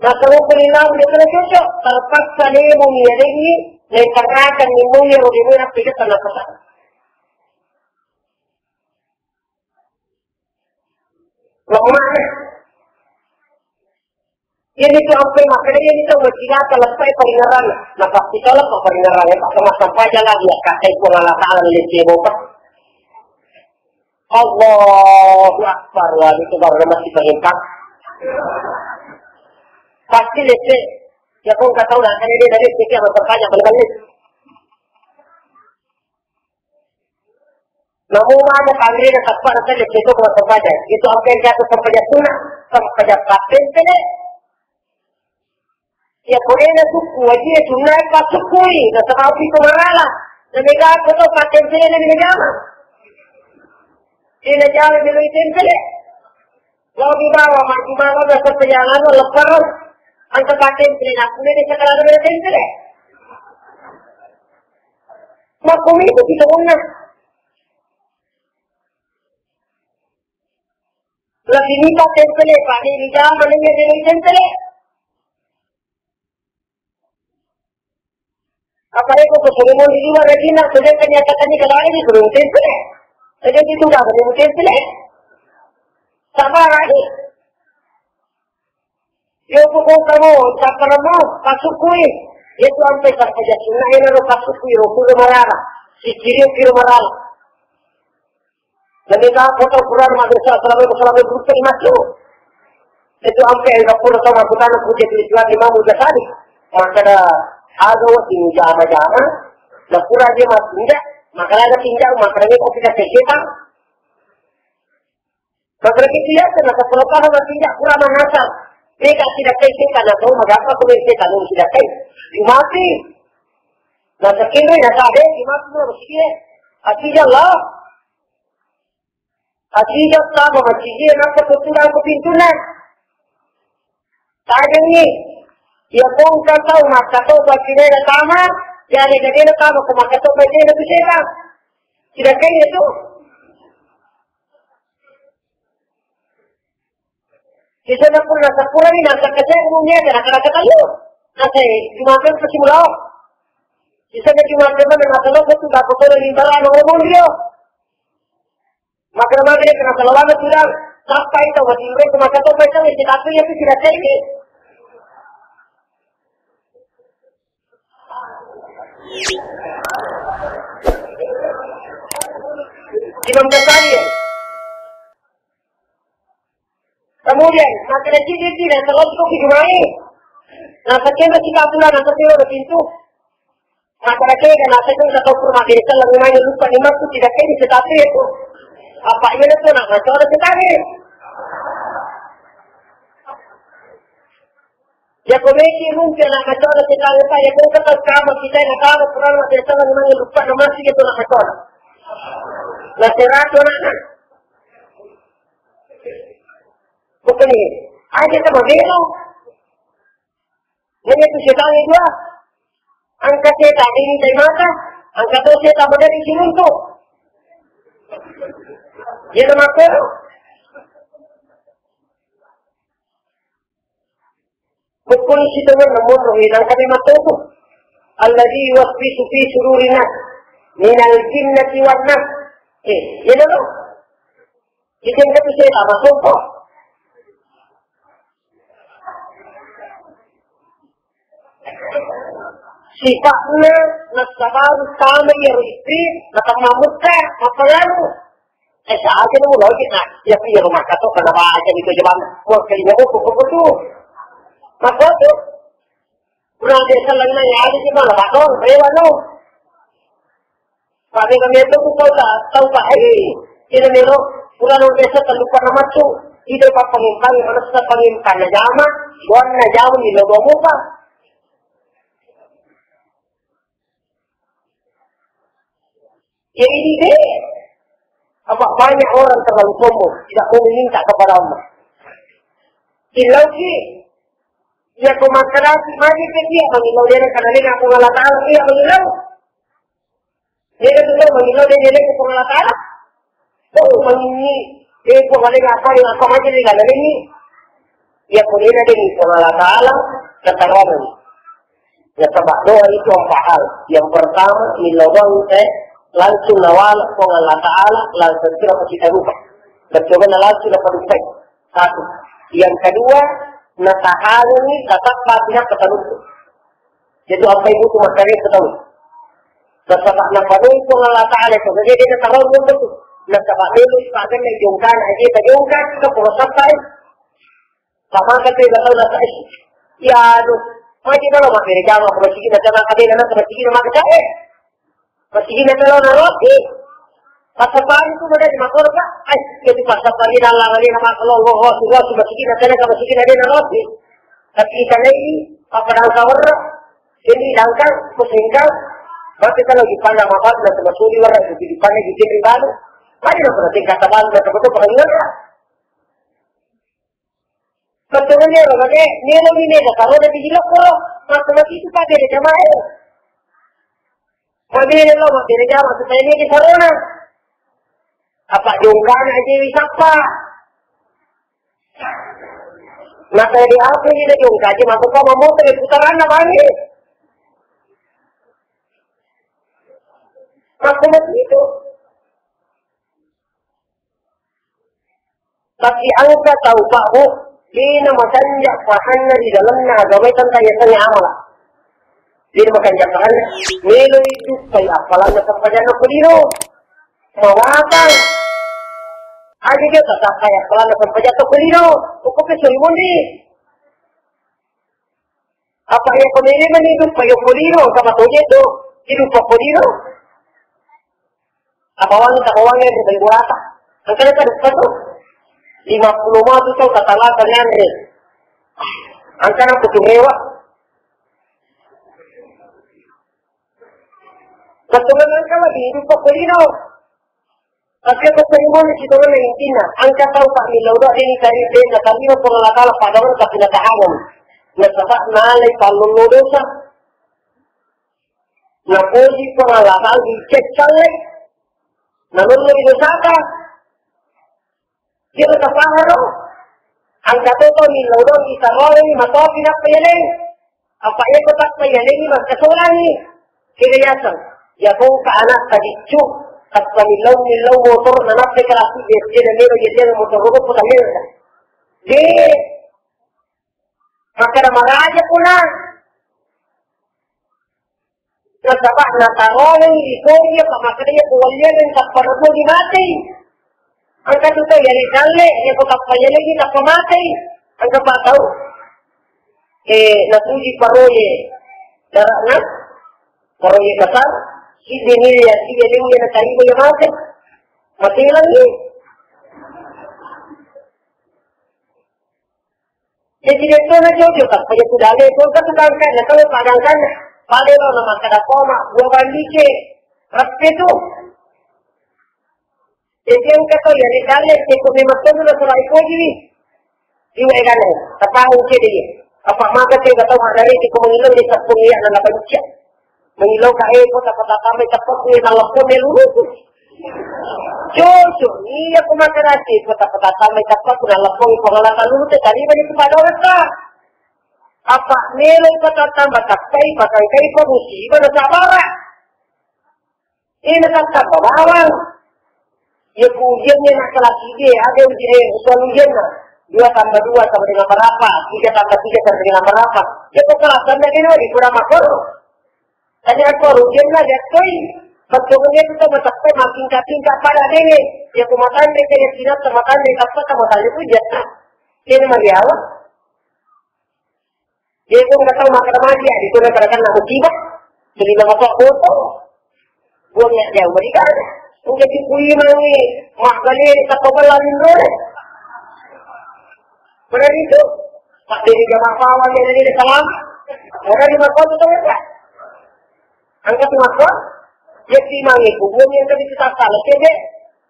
Nasaba ko lino de' to cocok, terpaksa lemo mi yalengngi, Naitengngakeng nimmu iyaro demoe nappa iga tennapasang. Lemma'na. Iyanitu ampe makkeda, iyanitu maccigata leppai paringerranna. Napasti tolak paringerranna, apa massempajang lagi ya, kata Puang Allah Ta'ala, lesse bopa. Allahu Akbar, wa itu baru nama si pengintang. Pasti lesse. Ya kau nggak tahu lah, kan dia dari lesse, apa bertanya, balik-balik. Namu mamo kanrena tappa rasa de keto ko sempajang. Itu ampe jatuh sempajang sunna, sempajang pattempele. Ya ko dena sukku, wajib sunna pasukui, nasaba itu marala. Namega ko to pattempele na jama. Dena jama melo tempele. Lao dibawa maju malam na sempajang anu lepar. Angka pattempele na kulle de sekarang melo tempele. Makkumitu kita punna. Lebih nita tempele, Pak, ini jama, ini jadi tempele. Apa itu kesuruhan di luar lagi, nak, sudah ternyata kan ini kembali di suruh tempele. Jadi itu udah ada tempele. Sama lagi. Yo, pokoknya kamu, saparmu, pasukui. Itu sampai sempajang sunna, ini lo pasukui, lo kudu marara. Sikiri kiro marara. Dan kita foto Quran madrasah selama, selama berupin masuk. Itu sampai yang kapur sama kutana puji tujuan Imam Ghazali. Maka ada, ada waktu jama-jama. Nah, pura dia masuk, enggak. Maka ada tinjau, maka ada kopi kasih setan. Masalahki biasa, na kapolopana matinja pura manasang. Mega sidakkai setan, na tau magappa ko mega setan, nung sidakkai. Jumati. Na sakinroi, na sabe, jumati mo, masigiri. Atija Allah. Atija tama masigiri, nappa tutudang ko pintuna. Tajengngi, iya pongka tau makkatoba sidena tama, jari dena tama ko makkatoba sidena tu setan. Sidakkai itu. Sisena pura nasapurani, nasakkase'mu niaga nakada-kada lu. Nasai, Jumakan pasti mulao. Sisena Jumakan mana nasalo tu dapat orang di barang orang mondio. Maka maka dia kena salawat sudah. Sampai tahu mati mereka maka tahu mereka yang tidak tahu itu tidak tahu ini. Imam Ghazali. Kemudian, makkeda cidi-cidi, terus kok dijumai. Nah, sekian kita aturan, nah, sekian udah pintu. Nah, pada kega, nah, saya kan nggak tahu kurma desa, lagi main lupa di masjid, tidak kayak di setapi itu. Apa ini tuh, nah, nggak tahu ada setapi. Ya, komedi mungkin anak kacau ada setan apa, ya, kau kata sama kita yang tahu kurang ada setan yang main lupa nama sih itu anak kacau. Nah, seratus anak. Bukan ini. Aja sama belo. Ini tuh setan itu ah. Angkat setan ini dari mata. Angkat tuh setan menjadi siruntuk. Ya, nama kau. Bukkuni sitongenna monro inangkami mattoku. Alladzi yuwaswisu fi sudurin nas minal jinnati wan nas. Eh, iya dong. Kita yang kata saya tak masuk kok. Sifatna nasaba tama iyaro istri, natamma mutta, mappengaruh. Eh, saja nu logik, nah, iya, iya, rumah kato, kenapa aja gitu, coba, wah, kalinya, oh, kok, kok, tuh. Maka tuh, kurang biasa lagi nanya, ada sih, malah, Pak, dong, saya, Pak, dong. Pak, dia kami itu, tuh, tahu tak, tahu tak, eh, ini melo, kurang biasa, terlupa nama tuh, ide, Pak, pengintang, mana sudah pengintang, nah, jama, buat, nah, jama, di lo, dua muka. Jadi deh, apa banyak orang terlalu sombong, tidak mau meminta kepada Allah. Ilauki, ya, kau makan nasi, mari ke dia, mengilau dia, karena dia ngaku Allah Ta'ala, dia mengilau. Dia kan sudah mengilau, dia jadi ke Allah Ta'ala. Oh, mengi-, eh, kau balik apa, apa aja di dalam ini. Ya, kau dia dari Allah Ta'ala, kata Roman. Nasaba doa itu empat hal. Yang pertama, millau doang te langsung nawala Puang Allah Ta'ala, langsung kira kita lupa. Percoba langsung dapat lupa. Satu. Yang kedua, natahangi, tetap tidak keterus. Jadi apa itu tuh makanya ketahui. Nasaba napanui Puang Allah Ta'ala itu, jadi dia tahu betul. Nasaba dulu, sebagai jongkan, aja jongkan, kita proses. Sama kan saya tahu nasa, eh, ya, aduh, magi kalau mabbere jama ko masigi na jama kabela na masigi na maka eh. Masigi na kalau na roti. Pasapari tu mana di makor ka? Eh, jadi pasapari dalam ini nama kalau Allah Allah Allah masigi na jama masigi na dia na roti. Tapi kita lagi apa dalam kawar? Jadi dangkang, kusengkang, maka kalau dipandang apa na sama suri warna itu dipandang di sini baru. Mari na pernah tingkat tabang na betul pernah. Bettuanna ero mage, melo ni mega karo na biji lokko, makkeda itu kabere jamae. Mabere lo, mabere jama supaya mega sarona. Apa jongkana aja wisappa. Maka di apa ini jongka aja masuk ke motor di putaranna bangi. Aku begitu. Tapi engka tau, Pak, Bu, dena macanja pahanna ri dalamna agama tentang yang tanya amala. Dena macanja pahanna, melo itu kayak apalanna sempajanna kulino. Mawatang. Aja dia tak kayak apalanna sempajanna kulino. Pokoknya suri mundi. Apa ya pemene meni itu kayak kulino, sama toje itu. Hidup kulino. Tapawangi, tapawangi, yang bergurata. Angkana kan bukan tuh. Lima puluh mah tuh tau tatalata nyanre. Angkana kutu mewa. Betul kan kalau di hidup kok kulino. Tapi aku terima di situ kan intinya. Angka tau tak milau doa ini tadi dia tadi mau pengelakala pada orang tak tidak tahan. Nasaba nalai palullu dosa. Napoji Puang Allah Ta'ala diceccalle. Nalollo di dosata. Dia tetap paharo. Angka toto millau dong kita roleng matopi nappa yaleng. Apa iya ko tappa yaleng mangkasolangi. Kega yaseng. Ya kongka anak tadiccu. Tappa millau millau motor nanappa kelas dia dia melo jadi motor rokok putar melo. Dia Makkeda maraja puna. Nasaba natarongengngi ri sogi apa makkeda iya kuwalliangeng tappa napuji matei. Engka tu tau yale dalle, iya ko tappa yalegi tappa matei. Engka pa tau. Eh, natuji paroye dara'na, paroye kasar, siddi miliar, siddi miliar natarima iya mate. Mate lagi. Jadi dia tu na jojo tak payah tu dale tu kan tu dangkan na kalau padangkan pada lo nama kada koma dua banding ke rapi tu. Jadi yang kata ya ni dale ke tu memang tu na surai ko ji. Iwa kan eh, apa mungkin dia. Apa maka dia kata mak dari di komunitas di satu ya na lapan cia. Mengilo kae ko tak kota tamai tepat ni na lepon ni lurus. Jojo, iya ko makkeda ati ko tak kota tamai tepat na lepon ko ngala talu te tadi bani ko pada wetta. Apa melo ko tak tambah tepai bakang kai ko musibah na sabara. Ini tak tambah bawang. Ya ku ujiannya nak kelas tiga, ada ujian, soal ujiannya. Dua tambah dua sama dengan berapa? Tiga tambah tiga sama dengan berapa? Ya ko kelas anda kena di kurang makor. Tanya aku ujian lah jatuh. Betul dia kita matapai makin kating kapada deh. Ya ko matande kaya tidak matande apa sama tanya tu jatuh. Ini mariawa. Dia pun nggak tahu makan apa dia. Itu kadang-kadang nak musibah. Jadi nama kok foto. Buangnya jauh berikan. Mungkin si kui mangi. Mak balik tak kau berlalu dulu. Berani itu. Tak jadi jamaah pawang yang ini salam. Orang di makot itu ya. Angkat makot. Dia si mangi. Buang yang tadi kita salah. Cek deh.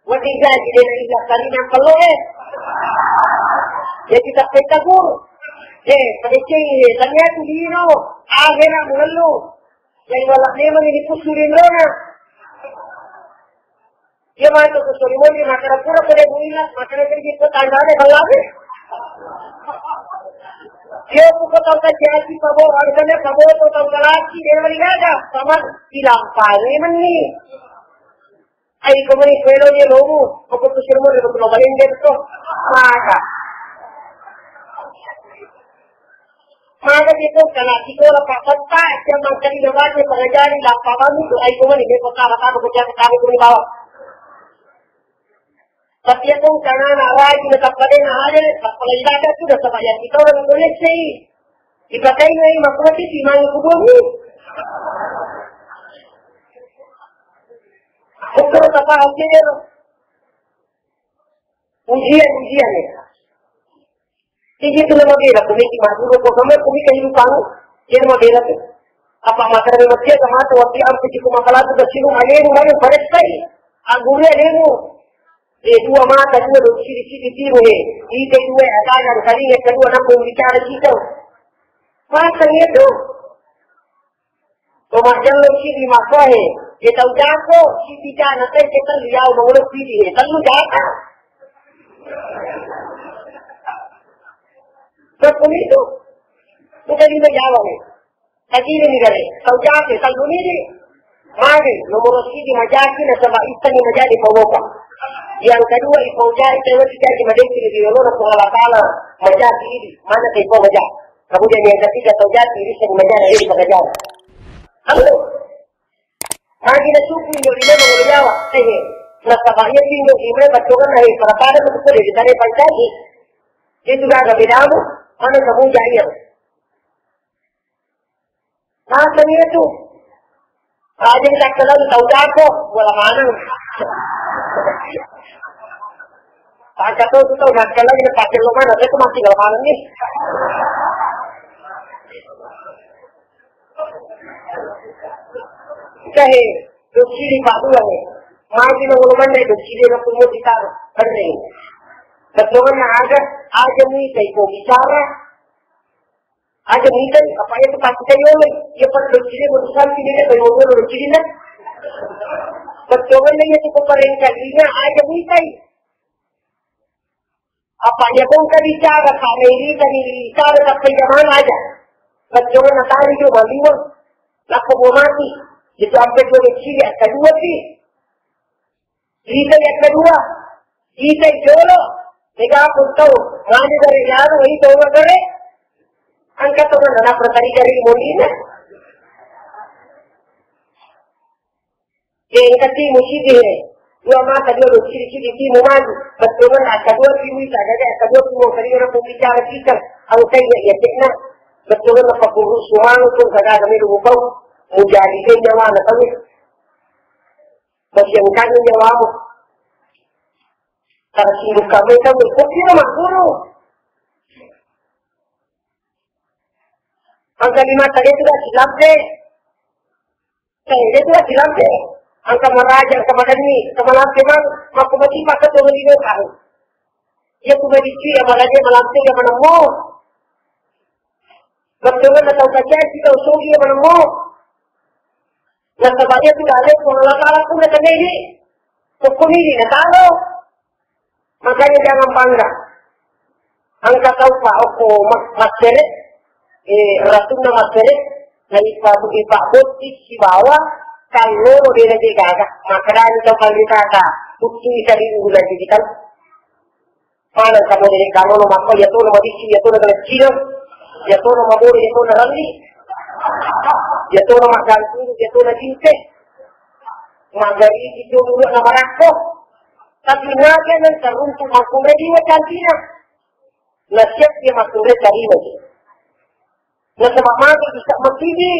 Wati gaji de na illa karina kello e. Jadi tak peta guru. Eh, pada ceng e, tanya tu dino. Akhirnya mengeluh. Jadi wala memang ini pusu di rona. Dia mah tu pusu di rona, maka pura pada builat, maka dia pergi ke tangga ada kalau Yo, ko tau kaciaci pabo, arusanna pabo to tau kalaki, de' mari gaga, sama dilampangi menni. Ai, ko meni kuelo ni lomu, ko ko sirmo de' ko balende to. Maka. Maka itu kana sikola Pak Petta, jam mangkali na baca pengajari, lappa mami tu, ai, ko meni, de' ko tara, tara, ko jaga, tara, ko ni bawa. Tapi aku karena anak lagi na tappa de' na ada, tappa lagi ada tu, dah sama yang kita orang Indonesia ini. Dipakai ni, maksudnya sih, mangi kubur ni. Betul, apa hasilnya? Ujian, ujian ya. Jadi itu nama bela, komisi maduro, kok sama komisi kehidupan, dia nama bela tu. Apa masalah memang dia sama tu, waktu aku cukup masalah tu, kasih lu, ayo, lu, ayo, pada sekali. Agure, ayo, lu. Eh, dua mata, dua, dua, sini, sini, tiru, eh. Ini dua, ada yang kali yang kedua, nak bicara kita. Masa itu? Ko majjallo sidi makkoe, ye tau jako, sidi jana te, ke tellu yawa mangolo sidi, he, tellu jaka. Makko mitu, bukan lima yawa, he. Tadi ini gare, tau jako, tellu ini. Magi, nomor sidi majaki, nasaba ittani majadi pawopa. Yang kedua, ipau jari, tewa dijadi madeki di Allah Taala, majaki idi, mana te ipau majaki. Kemudian yang ketiga, tau jati, bisa mengajar, jadi pengajar. Halo. Lagi na suku Indo lima mangolo yawa. Eh, nasaba iya Indo lima, batongan na, eh, pada-pada betul deh, kita ada pancasila. Dia juga agak beda, Bu. Mana kamu jahil? Masa dia tuh? Aja takkalang tau jako, bola maneng. Takka tau tu tau nakkalang, dia pakai lo mana, saya tuh masih lo maneng nih. Kahe, dosi di Pak Dua nih. Maju nang lo mana dosi dia nak punya kita, kering. Keturunan ada, aja nih, kayak bicara. Aja muitai, apa iya tu pasti kayo le. Iya pada doci de, baru sampai de, kayo le doci de. Betul kan, iya tu parengkalinya, aja muitai. Apa iya kong ka bicara, ka merita ni bicara, tapi zaman aja. Betul kan, natali juga maliwang. Lako mau mati. Itu sampai dua doci de, kedua sih. Ita yang kedua, ita jolo, mega pun tau, ngani dari lalu, ita orang kare, angkat orang anak berkali dari molina. Yang kati musidi, dua mata, dua, dua, sidi, sidi, timu maju, betul kan, angkat dua, timu ita, ada, angkat dua, timu, kali orang pembicara kita, angkat ya, ya, cekna, betul kan, apa buruk, sumangu pun, kagak ada, melu, bau, mujari, dia, nyawa, anak, kami. Masih engkau nyawamu. Karena sibuk kami tahu, kok dia mah guru. Angka lima tadi sudah silampe. Eh, dia sudah silampe. Angka maraja, angka madani, angka malampe mang, maka mati maka tuh lino kau. Iya tu madici ya, malampe, malampe ya, manamo. Betul kan, tahu kaca kita usul ya, manamo. Nasaba iya tu dalil Puang Allah Taala pun nakenna idi. Hukum idi natalo. Makanya jangan bangga. Engka tau pa okko ma-, massere, eh, ratunna massere, na ipa-, ipabbotting sibawa kallolo de na je gaga. Makkedani tau panritata, kuttui saribu bulan digital. Maneng kamu nenek kamu no makko, iya tono mabissi, iya tono galeccina, iya tono mabore, iya tono ralli, iya tono magganturu, iya tono cinte. Magari itu dulu na marakko. Tapi naga nang taruntu makkunrai diwa cantina. Na siap dia makkunrai tarima. Nasaba magi bisa makkidi.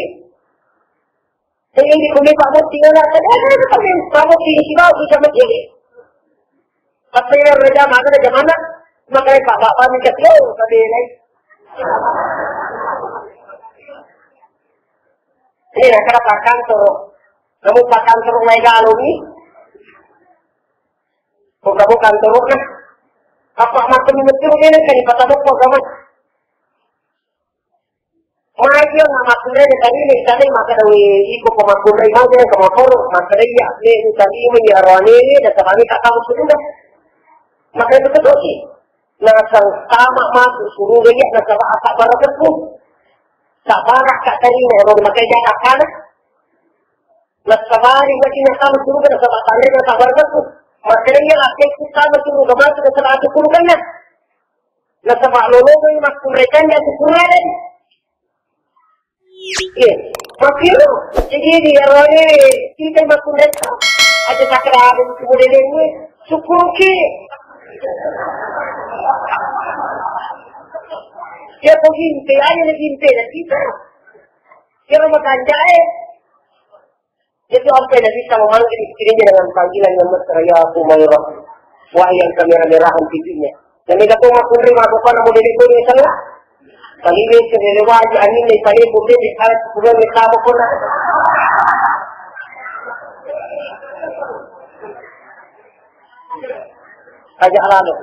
Jadi ini kumi Pak Bos tinggal ada, ada, ada, tapi Pak Bos ini sih mau bisa makkidi. Tapi yang reda mana, reda mana? Makanya Pak Bapak ini kasih, oh, tapi lain. Ini nak kena Pak Kantor. Kamu Pak Kantor naik galon nih. Kok kamu kantor kan? Apa makan ini tuh ini kan di Pak Bos kamu? Maja na makkunrai tadi ni tadi maka dawe iko pemakkunrai maja yang kemakor maka dia ni tadi menyarwane ni dan kami tak tahu sudah. Maka itu betul sih. Nasang tama masuk suruga iya nasaba asabbarakekku. Sabbarakka tarima ero makanya takana. Nasabari wajib nasama suruga nasaba tanre nasabbarakekku. Makanya iya lakekku tama suruga masuk nasaba atukurukanna. Nasaba lolongeng makkunrai kanja atukurana. Iya. Makkiro, jadi di arane kita makkunrai aja sakra ada di kemudian ini syukur ki. Ya kok ginte, aja ginte dan kita. Ya rumah kanjai. Itu sampai Nabi bisa memanggil istrinya dengan panggilan yang mesra, "Ya Humairah, wahai yang kemerah-merahan pipinya." Dan mereka tuh makunri melakukan mau dari guru salah. Kali ini sebenarnya wajib angin dari paling pun dia di atas bulan yang sama pun. Aja lalu.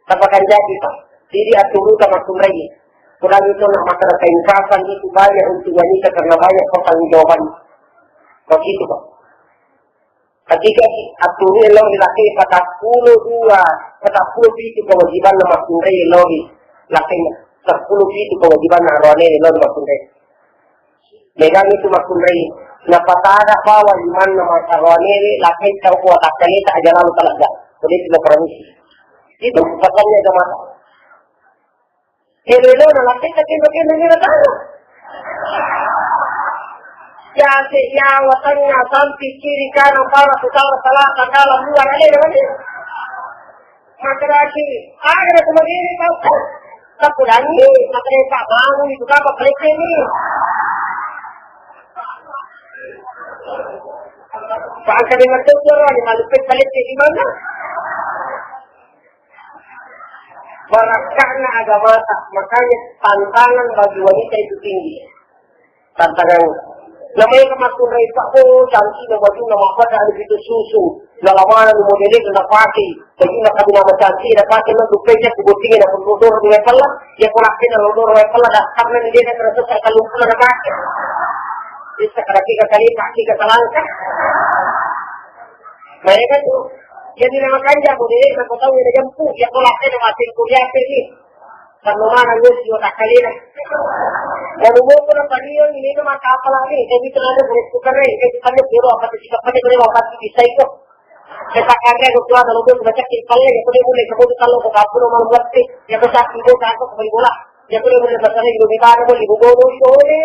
Tapakan jadi, Pak. Jadi, aturuta makkunrai. Kurang itu nak masalah kain kafan itu banyak untuk wanita karena banyak pertanggungjawaban. Begitu, Pak. Ketika aturuta lo laki empat puluh dua, empat puluh itu kewajiban makkunrai lo laki sepuluh itu kewajiban arwane lo makkunrai. Megang itu makkunrai. Napatara bawa imanna mataroanewe, lakkaita ko watakkaleta aja lalu talagga. Kode tidak permisi. Itu pesannya agama. Helelo na lakkaita kendo-kendo ni nataro. Jase yawa tengah sampi kiri kanan barat utara selatan dalam luar ada yang mana? Materaki, aga na kumagene tau. Takudangi, matere pa bangun itu kapa pelekeni. Bangsa dengan tutur ni malu peleke di mana? Barakka'na agamata, makanya tantangan bagi wanita itu tinggi. Tantangan. Namanya kemakmur itu, oh, cantik nama tu, nama apa dah itu susu. Dalam mana ni model itu nak pakai. Jadi nak kami nama cantik, nak pakai nak lupa je, aku bukti nak berlodor di level lah. Ya, kurang kena lodor level lah, dah karena dia nak rasa saya kalau pun nak pakai. Bisa kena tiga kali pakai ke selangkah. Mereka tu, jadi nama kanja model, nak tahu dia jemput, ya, kurang kena mati kuliah ni. Karena mana gue sih otak kalian? Dan umur pun apa dia ini itu mata apa lagi? Jadi itu ada boleh tukar nih, jadi kita lihat dulu apa sih, apa dia boleh apa bisa itu. Kita karya gue keluar kalau gue baca kita lihat, ya, gue mulai kamu tuh kalau ke dapur mau ngerti, ya, gue sakit gue takut beli bola, ya, gue mulai masalah itu di mana mau di bobo sore.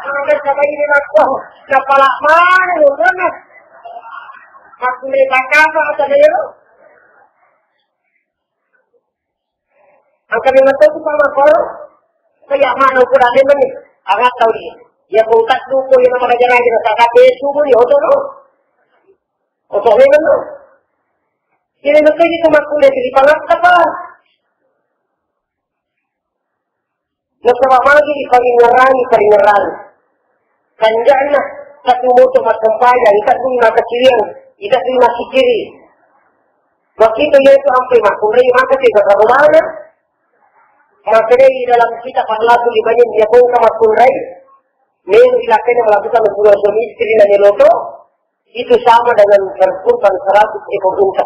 Kalau nggak sama ini aku, kepala mana lu mana? Aku mulai baca apa atau dia lu? Angka memang tahu tu sama koro. Saya mana ukur ada mana? Agak tahu dia. Ya kau tak tu kau yang mana raja-raja tak ada subuh ni oto no. Oto memang no. Ini betul itu makna dari pangat apa? Nasaba magi iparingngerangi-paringngerangi. Kanja'na, satu moto massempajang, ita dui makaciliang, ita dui masikiri. Waktu itu yaitu ampe makkunrai maka tiga karobana, maka dari dalam kitab akhlakul ibadah dia bongkar makkunrai, melu ilakkena melakukan hubungan suami istri dan meloto, itu sama dengan berkorban seratus ekor unta.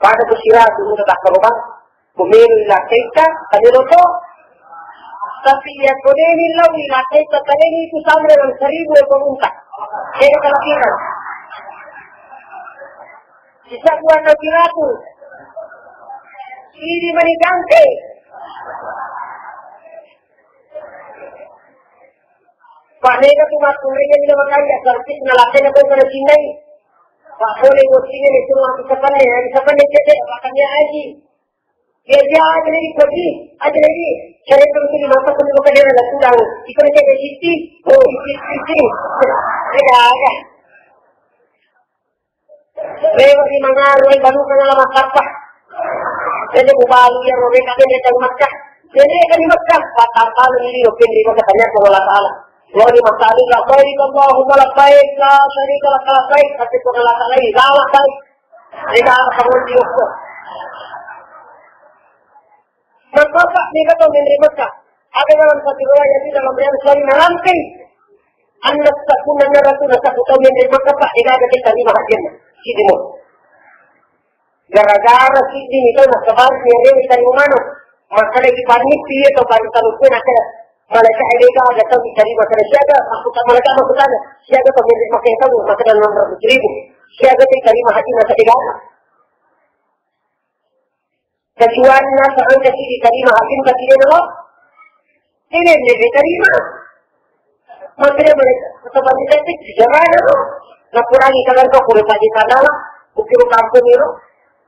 Pada kusiratu unta tak korban, kumelu ilakkaita, tadi loto. Tapi ya kodeni lau ilakkaita, tadi itu sama dengan seribu ekor unta. Jadi kalau kita, sisa dua ratus. Ini mani jangke. Pak, nega tu makkunrai jadi nama kaya, servis na lakena kau kena cinai. Pak, boleh bosingnya ni suruh aku sepanai, hari sepanai cedek, makannya aji. Dia dia aja lagi pergi, aja lagi. Cari tu mesti mata pun bukan dia nak pulang. Ikut cedek siti, oh, siti, siti. Ada, ada. Lewat di Mangaru, eh, baru kenal sama siapa? Jadi, Ubali, ya, Robe, kami dari Mekah. Jadi, kan di Mekah, patang kali ini, Robe, di Mekah, tanya sama Allah Ta'ala. Wa di Mekah, ini, labbaik, Allahumma labbaik, la syarika laka labbaik. Tapi, kok Allah Ta'ala, ini, lawak, baik. Ini, apa, kamu di Mekah? Maka, Pak, ini kata, dari Mekah. Ada dalam satu riwayat, di dalam riwayat, sorry, malampi. Anak tak guna, anak ratu, anak tak tahu, yang dari Mekah, Pak, tidak ada kita lima hadiahnya. Sini, mau. Gara-gara siddi ni tau nasabari ni ade tarima mano. Makkeda ki panni piye to panni talukku nakkeda malaika ede ka aga tau tarima, makkeda siaga maksud malaika maksudnya siaga to mirip makkeda tau makkeda enam ratus ribu. Siaga to tarima haji nasa ega. Kecuali nasa engka si ditarima haji tapi dia dulu. Ini dia diterima. Makkeda mereka, tetap aja cantik, sejarahnya tuh. Nakurangi kalian kok kulit aja sana lah, bukti kampung itu.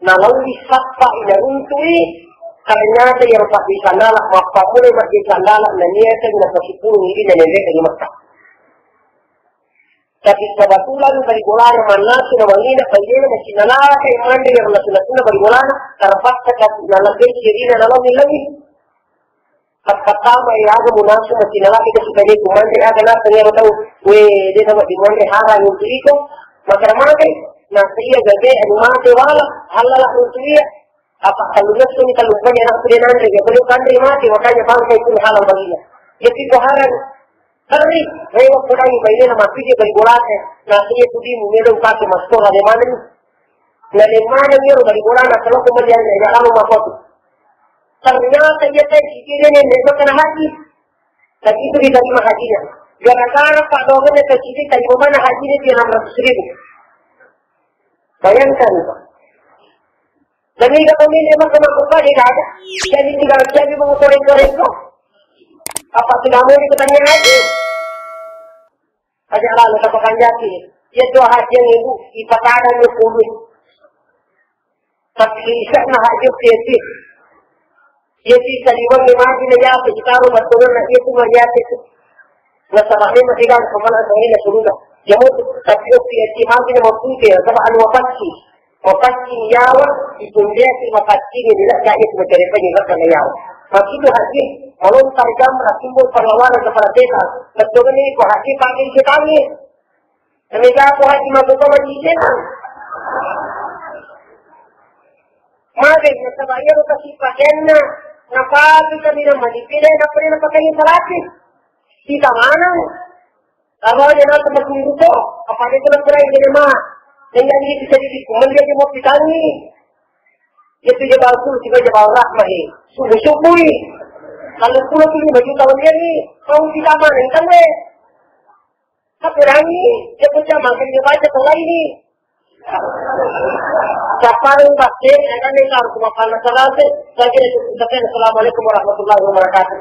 Nah, lalu disapa ina runtui, ternyata yang tak bisa nalak, apa mulai masih bisa nalak, nah niatnya nggak sepuluh ini dan yang di Mekah. Tapi kebetulan bali bolana mannasu na wangina, bainena masih nalak, yang mana yang nasu-nasu na bali bolana, terpaksa kasih nalak, jadi nalak lagi. Tappattama iya aga munasu macinalaki ka sukane ku manre aga naseng ero tau. We, de tama di manre harang untuk iko. Makara mate. Nasa iya gaga anu mate wala. Halala untuk iya. Apa kalunasuni kalupanya anak sudah nanre. Ya perlu kanre mate makanya bangsa itu halal baginya. Jadi ko harang. Terri. Rewa kurangi bainena mati dia bali bolate. Nasa iya tudimu melo pake maskora de mana ni. Nalemmana iyaro bali bolana, kalau kemudian ya lalu makotu. Ternyata iya teh sikirene nembak kena haji. Dan itu diterima hajinya. Gara-gara Pak Dongen yang kecil tadi mana hajinya dia enam ratus ribu. Bayangkan, Pak. Dan ini kalau ini emang kena buka dia ada. Jadi tinggal jadi mau korek-korek kok. Apa tidak mau diketanya haji? Aja lah, tak akan jadi. Iya tu haji yang ibu, ipatadang ni kulit. Tapi isa'na haji ke ti. Iya ti taliwang ni mati na yate, kita harus betul na iya tu mati yate tu. Nasaba memang tidak sama na sangina suruga. Jamu tu, tapi oke, iya ti mati na mati ke, sama anu apa sih? Mapaccing yawa, itundeaki mapaccing, bila jai tu macare pagi bakal yawa. Makitu haji, melontar jamrah, simbol perlawanan kepada setan. Betul ni ko haji pakai setan ni. Kami jago haji masuk ke majlis setan. Maka nasaba iya lo kasih pakaianna. Napatu kami nama dipilih, napilih pakaian salati. Kita mana? Apa aja nak tempat tunggu kok? Apa aja kena kurai jadi mah? Dan yang ini bisa jadi kumen dia mau pitangi. Itu je baru tiba je baru rahmah ni. Subuh subuh ni. Kalau pulau tu lima juta lebih ni, kau kita mana? Entah deh. Tapi orang ni dia pun sama kan dia baca kalau ini. Saparing bakke, ya kan, ini harus makan masalah tu. Saya kira itu saja. Assalamualaikum warahmatullahi wabarakatuh.